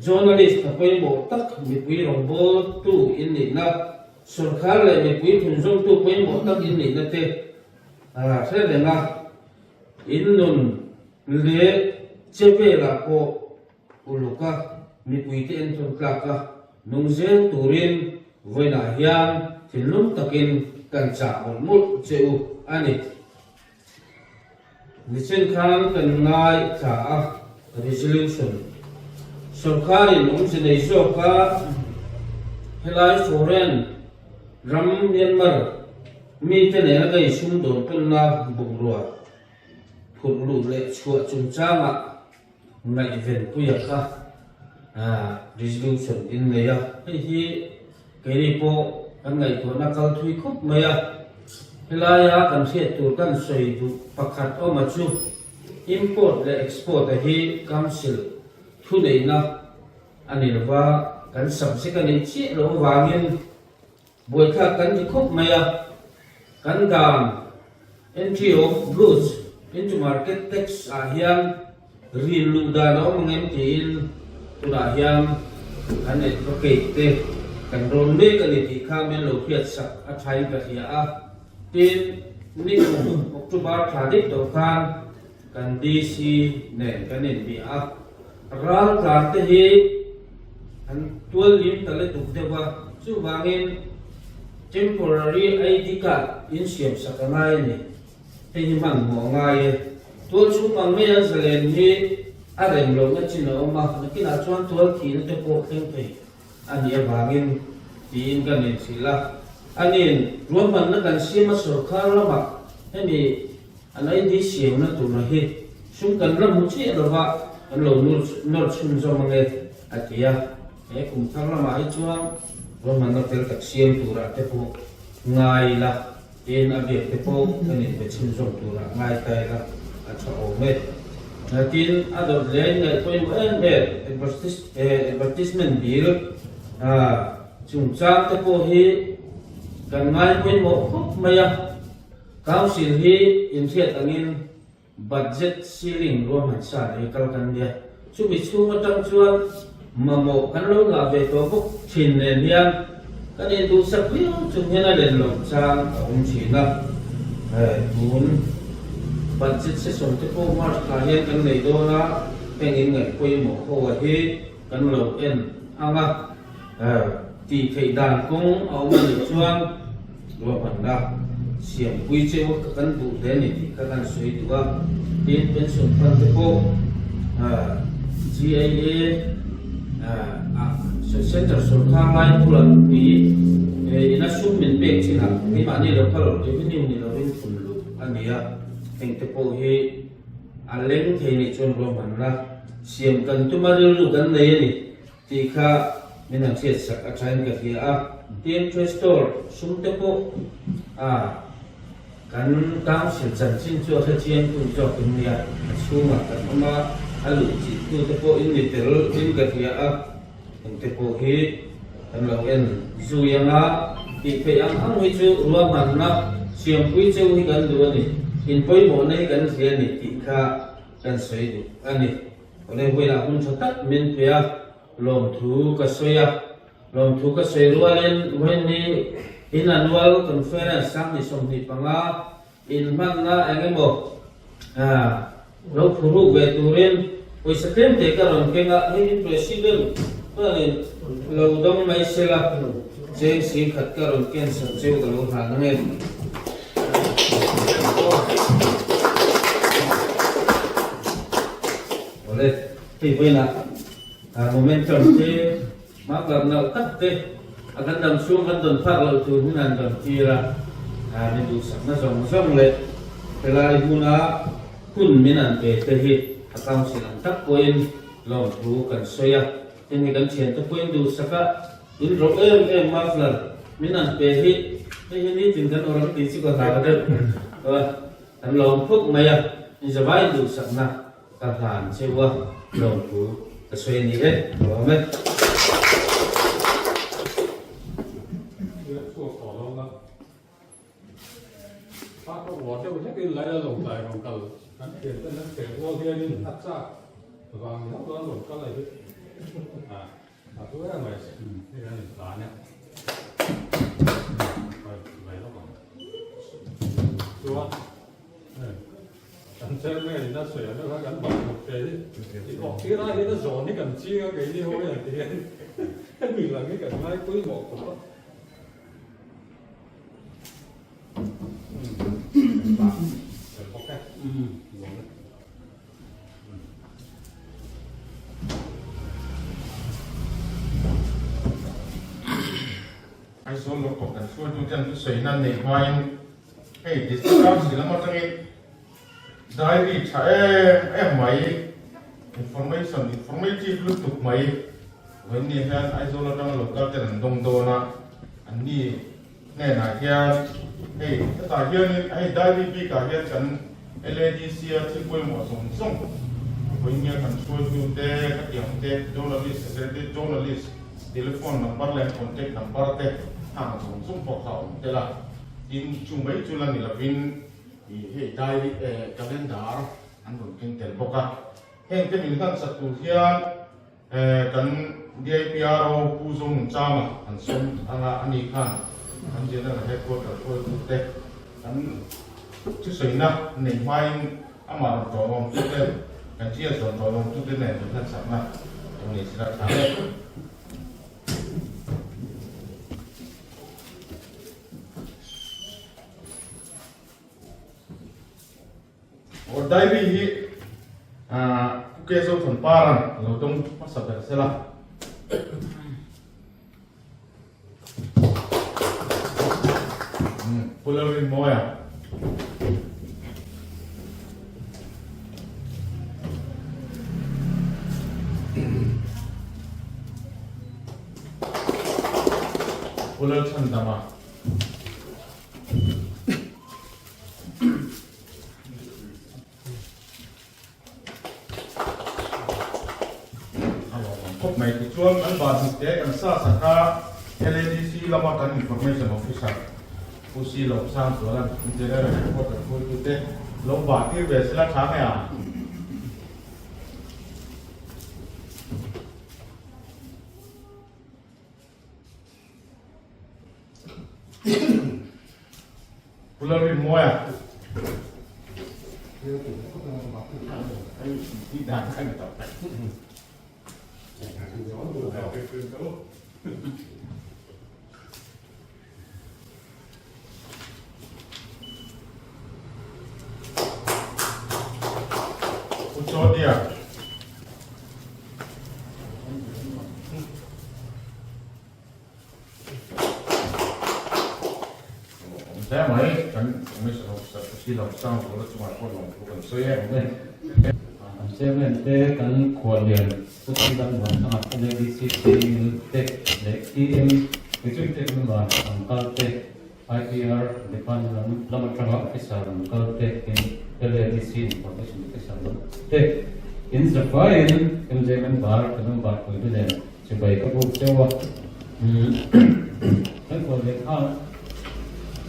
journalist hna pawimawh tak mipui rawngbawltu in nihna, sawrkar leh mipui phunzawmtu pawimawh tak in nihna te hre reng a, in nun leh che velah pawh uluk a, mipuite entawn tlak a nung zel turin vawiinah hian thinlung takin kan chah mawlh mawlh che u a ni. Nichin khan kan ngaithla a, resolution sawrkarin awmze nei zawk a, helai foreign ram Myanmar mite nena ka insumdawn tawnna bungrua phurh luh leh chhuah chungchangah Ngaihvenpuia kha resolution in nei a, hei hi keini pawh kan ngaihtuahna kal thui khawp mai a, helaia kan hriat tur kan sawi duh pakhat awma chu import leh export a hi council thuneihna a ni lova, kan subject a nih chiah loh avangin Buaithlak kan ti khawp mai a, kan dan entry of goods into market tax ah hian rin luh dan a awm ang em tiin tunah hian kan advocate te kan rawn mek a ni tih kha min lo hriat sak a thain ka hria a. Tin, nikum October thla daih tawh khan kan DC nen kan inbia a, raltlan te hi an tual lim ta lutuk deuh a, chuvangin temporary ID card in siam sak a ngai a ni, hei hi hmanhmawh a ngai e. Tual chhung ang mai an zalen hi a rem lohna chin a awm a, nakinah chuan tual thihna te pawh thleng thei a nih avangin tiin kan inhrilh a. Ani'n ruahmanna kan siam a sawrkar lamah hemi an ID siamna tura hi sum kan la hmu chiah lova kan lo nawr chhunzawm ange a ti a. He kum thar lamah hi chuan ruahmanna fel tak siam turah te pawh ngai ila Tin, a biak te pawh kan inbe chhunzawm turah ngai ta ila a tha awm e. Tin, a dawt leh ngaih pawimawh em em advertisement bill chungchang te pawh hi kan ngai pawimawh khawp mai a. Council hi inhriat angin Budget ceiling ruahman sa nei kal kan nia. Chumi chhung atang chuan mamawh kan lo ngah ve tawh bawk thin nen hian kan induhsak viau chung hian a len loh chang a awm thin a. Tun budget session te pawh March thla hian kan nei dawn a, heng in ngaih pawimawh ho a hi kan lo en ang a. Tih theih dan kawng a awm a nih chuan ruahmanna siampui cheu ka kan duh hle a ni tih kha kan sawi duh a. Tin, pension fund te pawh GIA ah Centre sawrkar lai bulah pui ina sum min pek chinah keimahni local revenue ni lovin thun luh a ni a, heng te pawh hi a leng thei nih chuan ruahmanna siam kan tum a rilru kan nei a ni. Tih kha min han hriat sak a thain ka hria a, tin Trestor sum te pawh a kan council chanchin chu a hre chiang tu zawk in nia, a chhungah kan awm a, a luh chih tu te pawh in ni tel in ka hria a, eng te pawh hi kan lo en zui ang a, tih theih ang ang hi chu ruahmanna siampui cheu hi kan duh a ni, in pawimawhna hi kan hria a ni tih kha kan sawi duh a ni. Awle vawilah hun tha tak min pe a, lawmthu ka sawi a. Lawmthu ka sawi rualin vawiin in annual conference 2025 inhmanna eng emaw lo phuruk ve turin pawisa tlem te ka rawn keng a, hei hi President chuanin lo dawng mai sela cheng singkhat ka rawn ken sak cheu ka lo hlan ang e. Awle, hei vawiinah momentum te hma kar nalh tak te a kan dam chhung kan dawn phak loh tur hun an dawn tir a, mi duhsakna zawng zawng leh helai hmuna hun min an pe te hi a council ang tak pawhin lawmthu kan sawi a, heng hi kan thiante pawhin duhsaka in rawh em em muffler. Min an pe hi hei hi nitin kan awr ang tih chu ka hlau deuh a, kan lawm khawp mai a, inzavai duhsakna ka hlan cheu a, lawmthu ka sawi a ni e, ka lawm e. Pa ka uar deuh hlek in lai a lo tlai rawn kal kan thian ten an feh rual hianin a chak vang ni hauh chuan rawn kal a hi a a thu em mai hei an intlan e mai lawk ang chuan kan chairman in a sawi ang deuh kha kan bak bawk te hi i awk tir ai hian a zawn hi kan ching a keini ho hian ti hian hemi lang hi kan ngai pawimawh khawp a. Aizawl lo kawp kan hruaitu ten thusawi nan nei hmain hei District Council lam atangin diary tha em em mai information informative lutuk mai vawiin hian Aizawl atanga local ten an dawng dawn a an ni hnenah hian hei hetah hianin hei diary bikah hian kan LADC a thil pawimawh zawng zawng vawiin hian kan hruaitu te ka ti ang te journalist secretary journalist telephone number leh contact number te hang zawng zawng pawh kha a awm tel a tin chu mai chu la ni lovin ih hei diary eh calendar an rawn keng tel bawk a heng te min hlan sak tur hian Kan DIPRO Pu Zawng Chama an sawm anga a ni khan kan General Headquarter hruaitute kan thusawiina nei hmain amah rawn tawlawmtute kan GS rawn tawlawmtute nen min hlanchakna lo nei sila tha e. Aw diary hi Pu Kezo Thanparan a lo dawng hmasa ber sela. Pu Lalrinmawia. Pu Lalchhandama. Khawp mai tichuan kan bahnih te kan sa sak a LADC lama kan information officer Pu Si Lo Sang Zualan General Headquarter hruaitute lo bah tir ve sela tha nge a? Pu Lalrinmawia. Pu Chawdia. Awm hle mai, kan Commission Officer Pu Silo Sang Zuala chungah pawh lawmthu kan sawi e. Kan chairman te kan khuallian Pu Chandan Vanthanga LADC CEM te leh EM Executive Member an kal te, IPR Department lam lam atanga officer an kal te in LADC Information Officer lam te in zafaiin MJ Member ka member pui te nen Chibai ka buk cheu a, kan kawr leh khan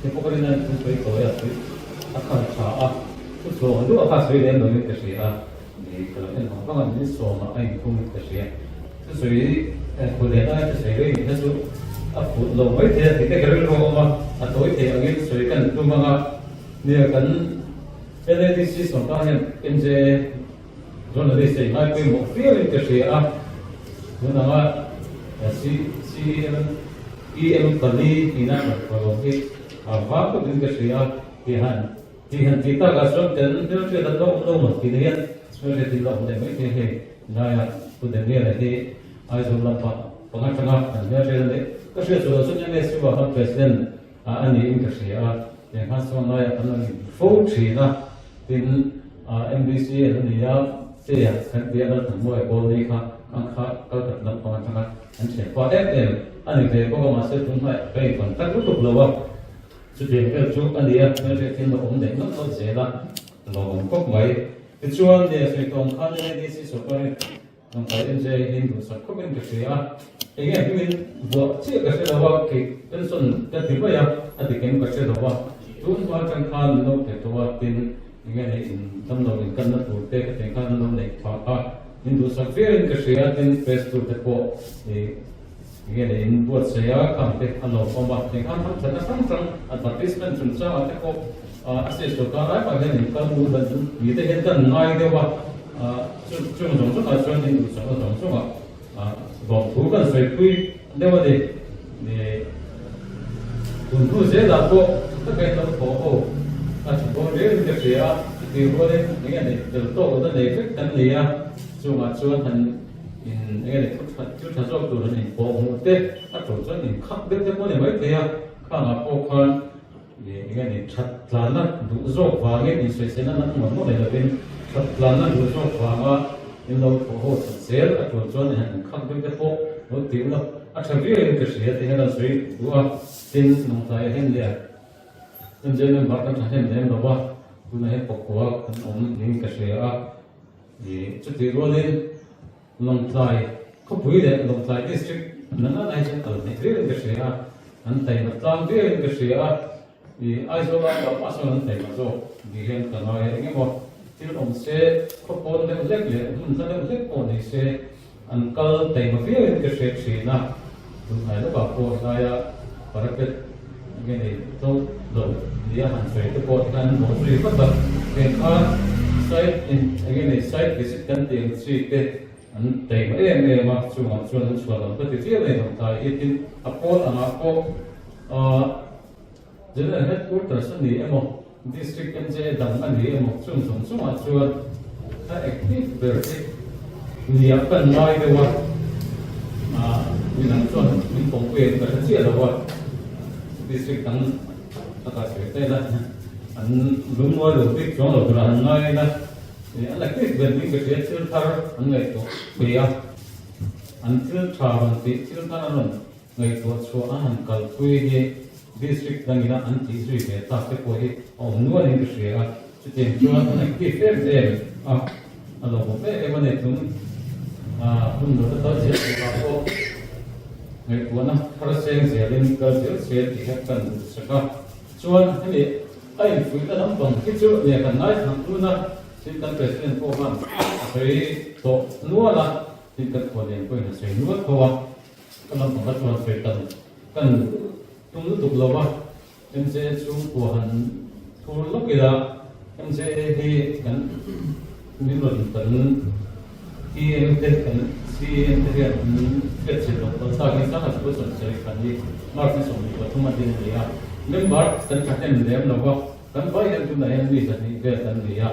te pawh ka rin a thu sawi tawi a sawi a khal tha a, thu chhuak duh a kha sawi lem loin ka hria a, ni ka lo en vang vang a min sawm a a inkhung in ka hria. Thu sawi khaw leh lai thu sawi rei nihna chu a phut lo mai thei a tih te ka rilru a awm a, a tawi thei angin sawi kan tum ang a, nia kan LADC sawrkar hian MJ Journalist ei ngai pawimawh viau in ka hria a, tun anga CEM pali tina kan khawi hi a vang khawp in ka hria a, ti han ti han tih takah chuan kan hmelhriat an lo awm lo maw tih na hian hmelhriat in la awm leh mai thei hei laia Pu Daniel-a hi Aizawl lamah panga tanga an hmelhriat a ni. Ka hriat chu lo chuan MSU ah khan President a niin ka hria a, tiang khan chuan laiah kan lo in fo thin a, tin MBC an ni a, che ah kan tia Lalthanmawia Kawlni kha. Ang kha Calcutta lampang atanga an thianpa em em a ni ve bawk a, mahse tunhmai ka incontact lutuk lo a, chutiang vel chu a ni a, hmelhriat hian la awm leh nawlh nawlh zel a, lawmawm khawp mai. Tichuan, nia sawi tawng khan LADC sawrkar hi Lawngtlai MJ in duhsak khawpin ka hria a, enge hmingin vuah chiah ka hre lo a, kei pension ka ti mai a, a dik em ka hre lo a, tun hma atang khan min lo pe tawh a, tin enge nei in damlo inkanna tur te ka tih khan an lo neih phah a, min duhsak viauin ka hria a, tin press tur te pawh ih enge nei in buatsaih a, khang te a lawmawm a, tih khan hamthatna hrang hrang advertisement chungchangah te pawh a state sawrkar lai pah hian in kal u dan mi te hian kan ngai deuh a. Chung zawng zawngah chuan in duhsakna zawng zawngah lawmthu kan sawipui deuh a ni. Tun hnu zelah pawh tha taka in lo thaw ho a tha dawn riauin ka hria a, chutih rualin eng nge ni tel tawk lohna nei vek kan ni a, chungah chuan han in eng nge ni thu tha thil tha zawk tur han inpawh hmuh te a tul chuan inkhak deuh te pawh a ni maithei a, khangah pawh khan Eng nge ni, that tlanna duh zawk vangin insawiselna na ngawt ngawt nei lovin that tlanna duh zawk vanga in lo thawh haw that zel a tul chuan han inkhak deuh te pawh lo tih ula a tha viauin ka hria tih hian an sawi duh a, tin Lawngtlaiah hian leh MJ member kan tha hnem lem lo va, tunah hian pakua kan awm niin ka hria a, chutih rualin Lawngtlai khawpui leh Lawngtlai District nana na hi chuan kal hnaih viauin ka hria a, an taima tlang viauin ka hria a, ih Aizawl a kal pah sawn an taima zawk ni hian ka ngai a, eng emaw thil awm se khawpawn deuh hlek leh hmun hla deuh hlek pawh ni se an kal taima viauin ka hria thin a, tunhnai lawkah pawh helaia parapet enge nei tawh lo nia han sawi te pawh tikhan an bawh zui vat a, heng kha site in enge nei site visit kan tih ang chi te an taima em em a, chungah chuan an chhuah lo ka ti viau nei lo ta hi tin a pawl angah pawh ahh General Headquarters a ni emaw District MJ dang a ni emaw chung zawng chungah chuan a active ber hi nia kan ngai deuh a, ah midang chuan min pawmpui ang ka hre chiah lo a, district dang taka sawi ta ila an lungmuai lo bik chuang lo tura an ngai ila an active ber niin ka hria thil thar an ngaihtuah thei a, an thil tha rawn tih thil thar an rawn Ngaihtuah chhuah a han kalpui hi District dangina an tih zui ve tak te pawh hi a awm nualin ka hria a, chutiang chuan an active em em a, a lawmawm em em a ni. Tun hun lo la kal zel turah pawh ngaihtuahna thar seng zelin kal zel se tih hi kan duh sak a, chuan hemi a infuihna lampang hi chu nia kan ngaithlang tun a, tin kan President pawh khan a sawi tawh nual a, tin kan khuallian pawhin a sawi nual tho a. Ka lampang a chuan sawi kan kan tum lutuk lo a, MJA chhungkua han thur lawk ila, MJA hi kan min rawn kan PM te kan CM te hian an hriat chilh loh palh takin Sangha School sawmsarih khan hi March ni 23 a din a ni a, member kan thahnem lem lo a, kan vai hian tunah hian mi 200 vel kan ni a,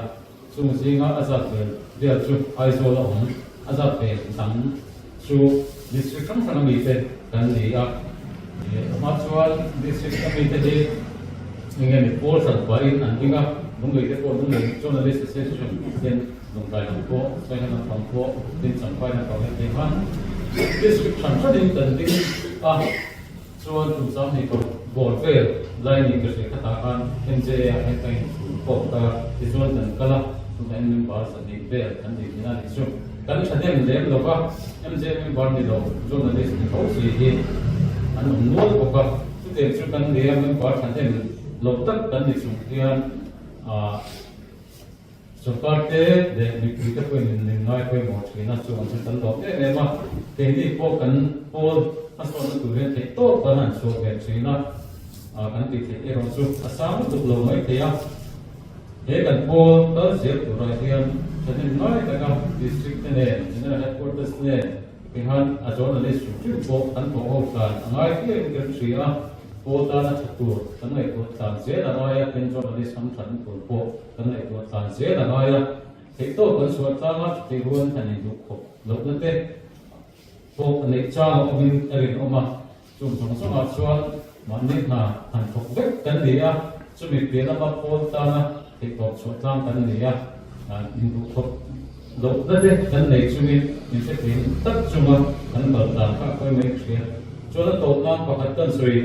Chung zinga a zat vel vel chu Aizawl a awm, a zat ve dang chu District hrang hrang ami te kan ni a. A hma chuan District ami te hi eng nge pawl hran pahin an ding a, Lunglei te pawh Lunglei Journalist Association hian Lungtlai lam pawh, Saiha lampang pawh, tin Champhai lampang hian phei khan District hran hranin kan ding a. Chuan tumchang nei tawh bawr vel lai ni ka hre khatah khan MJA ah hian ka inchhung kawk ta tichuan kan kal a, tunah hian member 200 vel kan nei thin a ni chu. Kan thahnem lem lo va, MJA member ni lo journalist ni tho si hi an awm nual bawk a, chutiang chu kan nia member thahnem lo tak kan ni chung hian ah Sorkar te leh mipui te pawhin in min ngai pawimawh thin a, chuan chu kan lawm em em a, keini pawh kan pawl hmasawnna tur hian theih tawp kan han chhuah ve thin a, kan tih theih erawh chu a sang lutuk lo mai thei a, he kan pawl kal zel turah hian thahnem ngai taka District te nen, General Headquarters nen tihan a journalist hrim hrim pawh kan thawh ho tlan a ngai viauin kan hria a, pawl tana tha tur kan ngaihtuah tlan zel a ngai a, tin journalist hamthatna tur pawh Kan ngaihtuah tlan zel a ngai a, theihtawp kan chhuah tlang a, chutih rual han induh khawp lohna te pawh neih chang a awmin a rinawm a. Chung zawng zawngah chuan mahni hna han thawk vek kan ni a, chumi piah lama pawl tana theihtawp chhuah tlang kan ni a, induh khawp lohna te kan nei chungin inhretling tak chunga kan kal dan kha a pawi mai ka hria. Chuan a tawp nan pakhat kan sawi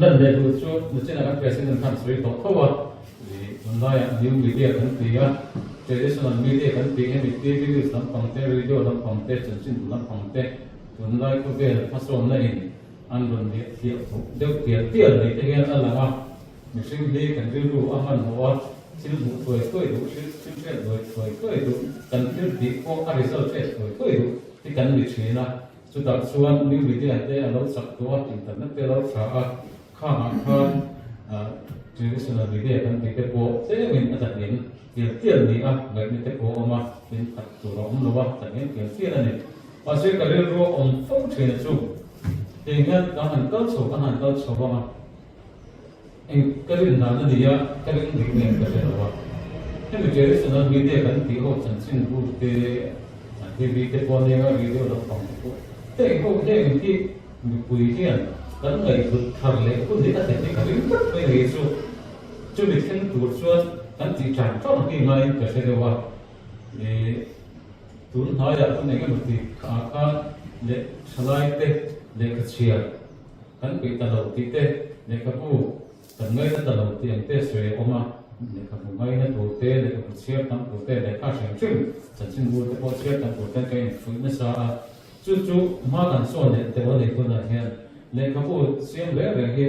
lan leh duh chu nachinah kan President khan sawi tawh tho a, tunlaiah new media kan ti a, traditional media kan tih hemi TV news lampang te, radio lampang te, chanchinbu lampang te tunlai khawvel hmasawnna in an rawn liah thiah deuh tial tial ni te hian a lang a. Mihring hi kan rilru a hmanhmawh a, thil hmuh thuai thuai duh, thil hriat duai thuai thuai duh, kan thil tih pawh a result hriat thuai thuai duh hi kan ni thin a. Chutah chuan new media te a lo chak tawh a, internet te a lo tha a, khangah khan traditional media kan tih te pawh tlemin a tlathlim tial tial ni a, ngaihna te pawh a awm a, tin khat tur a awm lo a, tlathlim tial tial a ni. Mahse ka rilru a awm fo thin a chu, heng hian ka han kal chho ka han kal chho vang a. Eng ka rin dan a ni a, ka ring dik nen ka hre lo a. Hemi traditional media kan tih ho chanchin bu te, TV te pawh nia, radio lampang te pawh heng ho heng hi mipui hian kan ngaihhlut thar leh hun hi a thlen hi ka ring tlat mai ni chu. Chumi thleng tur chuan kan tih ṭang ṭang hi ngaiin ka hre deuh a. Ih tun hnaiah hun eng emaw tih ah khan leh ṭhalai te lehkha chhiar Kan peih ta lo tih te, lehkhabu kan ngaina ta lo tih ang te sawi a awm a, lehkhabu ngaina tur te, lehkhabu chhiar tam tur te, lehkha hrim hrim chanchinbu te pawh chhiar tam tur ten ka infuih nasa a, chu chu hma kan sawn leh teuh a ni tunah hian lehkhabu siam reng reng hi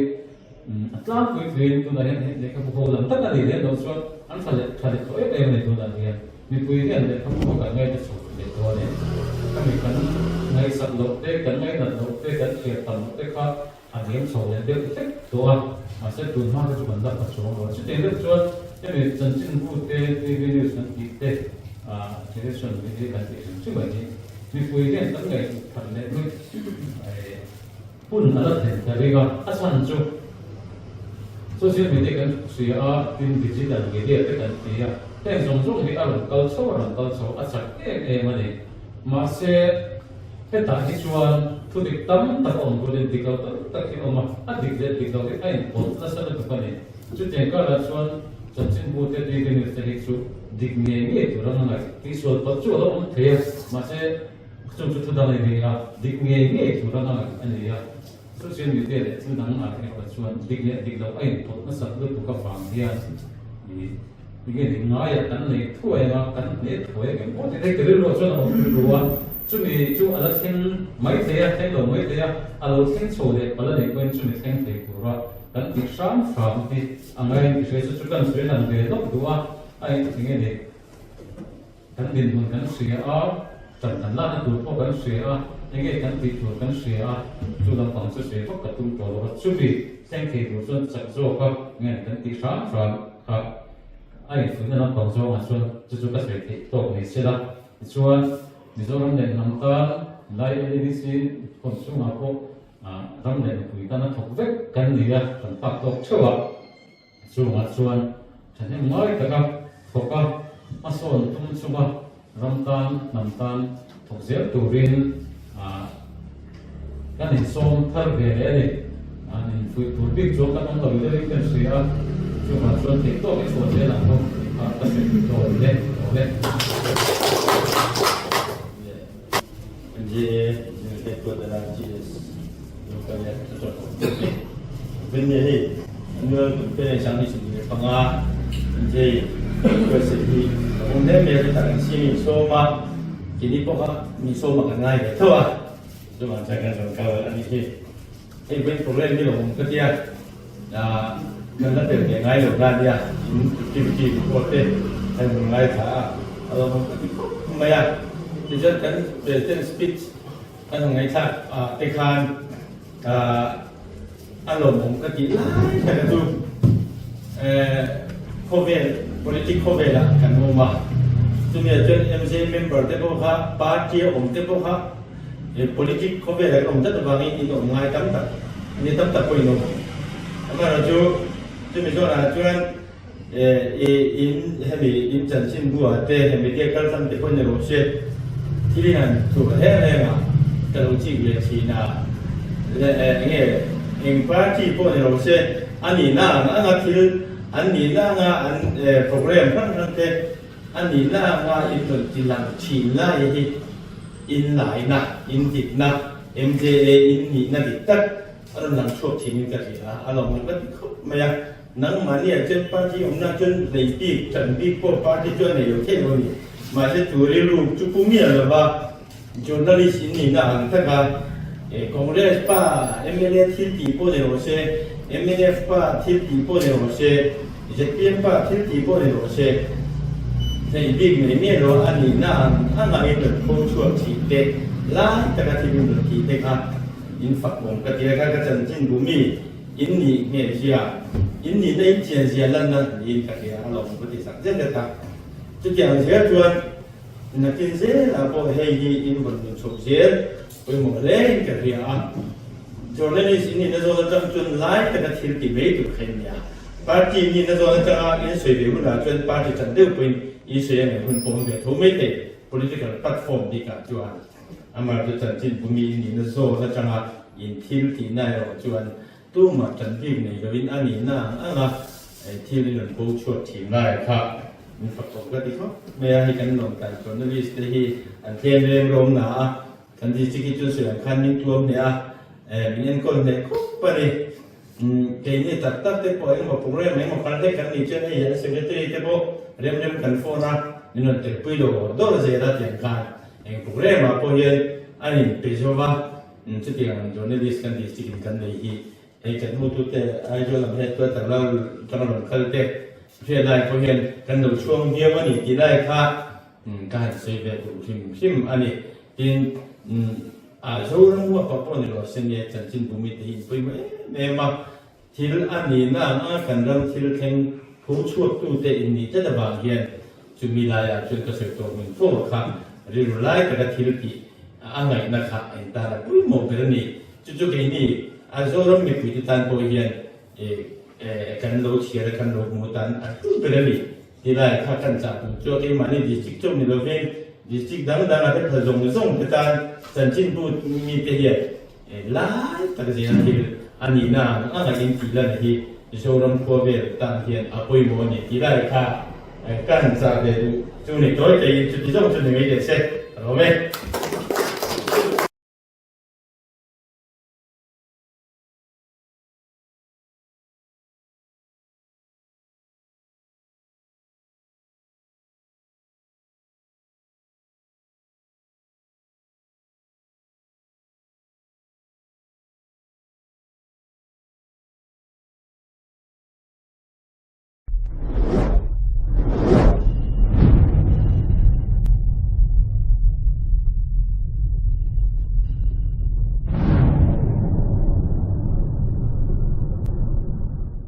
a tlangpui thuiin tunah hian lehkhabu ho lam tak a nih lem loh chuan an tha leh tha leh tawh em em a ni tunah hian. Mipui hian lehkhabu ho kan ngaihna chho leh tawh a ni. Khami kan ngaihsak loh te, kan ngainat loh te, kan thliar tam loh te kha a hniam chho leh deuh hlek tawh a. Mahse tun hma kha chu kan lak ta chuang lo a. Chutiang deuh chuan hemi chanchinbu te, TV news kan tih te, tradition hi kan tih hrim hrim a ni. Mipui hian kan ngaihtuah that leh nuih hun a la thlen ta ring a. A chhan chu social media kan hria a, tin digital media te kan ti a, heng zawng zawng hi a rawn kal chho a rawn kal chho a chak em em a ni. Mahse hetah hi chuan thu dik tam tak a awm rualin dik lo tam tak hi a awm a, a dik leh dik lo hi a inpawlh nasa lutuk a ni. Chutiang karah chuan chanchinbu te TV news te hi chu dik ngei ngei tur anga ngaih tihsual palh chu a lo awm thei a, mahse Chung chu thu dang i ni a, dik ngei ngei tur anga ngaih a ni a. Social media leh thil dang ah erawh chuan dik leh dik loh a inpawlh nasat lutuk avang hian i enge dik ngaiah kan nei thuai anga kan hne thuai a ngem aw tih thei ka rilruah chuan a awm rilru a. Chumi chu a la thleng mai thei a, thleng lo mai thei a, a lo thleng chho leh palh a nih pawhin chumi thleng thei tura kan tih hram hram hi a ngaiin ka hria. Chu chu kan sawi lang ve lawk duh a, a enge dik. Kan dinhmun kan hria a, ṭan kan lakna tur pawh kan hria a, enge kan tih tur kan hria a, chu lampang chu sawi vak ka tum tawh lo a, chumi thleng thei tur chuan chak zawk a nge kan tih hram hram kha a infuihna lampang zawngah chuan chu chu ka sawi theih tawk ni se la. Tichuan, Mizoram leh hnam tan lai LADC khawm chhungah pawh ram leh mipui tana thawk vek kan ni a, kan phak tawk theuh a. Chungah chuan thahnem ngai taka thawk a, hmasawn tum chunga ram tan, hnam tan thawk zel turin kan insawm thar ve leh a ni. An infuih tur bik chuan kan awm lo deuhin kan hria a, chungah chuan theih tawk i chhuah zel ang bawk tih kha ka sawi duh tawh a ni e. Aw le. NGA General Headquarter a GS Local leh Venue hei annual conference ang ni 15 NGA buatsaih hi a awm hle mai a chutah kan si min sawm a keini pawh kha min sawm a kan ngai ve tho a chuvang chuan kan rawn kal a nih hi hei vawiin program hi lo awm ka tia kan la tel ve ngai lo kha a nia in activity report te kan rawn ngaithla a a lo awm ka ti khawp mai a tichuan kan president speech Kan han ngaihthlak ah te khan a lawmawm ka tih lai tak a chu khawvel politic khawvel ah kan awm a, chumi ah chuan MJ member te pawh kha party a awm te pawh kha politic khawvel ah kan awm tlat avangin in awm ngai tam tak ni tam tak pawh in awm amaherawhchu chumi zawnah chuan In hemi in chanchin bu ah te hemi te kal tlang te pawh ni rawh se thil in han thuak reng reng a ka lo chik ve thin a leh enge eng party pawh ni rawh se a nihna ang anga thil an nihna anga an program hrang hrang te. A nihna anga in rawn ti lang thin lai hi in laina, in dikna, MJA in nihna dik tak a rawn lang chhuak thin in ka hria a, a lawmawm ka ti khawp mai a. Nangmahniah chuan party awmna chuan hlei bik, tan bik pawh party chu a nei lo thei lo a ni. Mahse chu rilru chu pu miah lova journalist in nihna ang taka Congress pa mla thil tih pawh ni rawh se, mnf pa thil tih pawh ni rawh se, zpm pa thil tih pawh ni rawh se, hlei bik nei miah lo a nihna ang anga in rawn pho chhuak thin te, lai taka thil in rawn tih te kha in fakawm ka ti a, kha ka chanchin bu mi. In nih ngheh zia, in nihna in chian zia lanna niin ka hria a lawm ka ti sak zet zet a. Chutiang zel chuan nakin zelah pawh hei hi in rawn nun chhuak zel pawimawh hle in ka hria a. Journalist in nihna zawn atang chuan lai taka thil ti mai tur kha in nia. Party in nihna zawn atanga in sawi ve hunah chuan party chan deuh pawhin in sawi a ngaih hun pawh awm ve tho mai thei political platform bikah chuan. Amah chu chanchin bumi in nihna zawn atanga in thil tihna erawh chuan tumah tan bik nei loin a nihna ang anga thil in rawn bo chhuak thin lai kha min fakawm ka ti khawp mai a, hei kan lawm tan journalist te hi an tlem rem rawm na a, kan district hi chuan sawi ang khan min tuam hneh a, min enkawl hneh khawp a ni. Keini tak tak te pawh engemaw program engemaw kal hlek kan nih chuan hei an secretary te pawh rem rem kan phone a, min rawn telpui lo dawr zel a tiang khan eng program ah pawh hian an in pe zo va, chutiang journalist kan district in kan nei hi hei kan hmutu te Aizawl lam hian tuatar lal tanga rawn kal te hriat lai pawh hian kan lo chhuang viau a ni tih lai kha ka han sawi ve duh hrim hrim a ni. Tin, a Zoram huapa pawh ni lo se nia chanchinbu mite hi inpawimawh em em a, thil a nihna ang a kan ram thil thleng pho chhuaktute in nih tlat avang hian chumi laiah chuan ka sawi tawh hmun fo kha rilru lai taka thil tih a ngaihna kha a intan a pawimawh ber a ni. Chu chu keini a Zoram mipuite tan pawh hian kan lo chhiar a, kan lo hmu tan a hlu ber a ni. Tilai kha kan chah tum chu a keimahni district chauh ni lovin district dang dangah te phal zawng zawng te tan chanchinbu mite hian lai tak zela thil a nihna ang anga in tih lan hi Zoram khua vel tan hian a pawimawh a ni. Tilai kha kan chah ve duh chu ni tawi taiin chuti zawng chu ni mai leh se ka lawm e.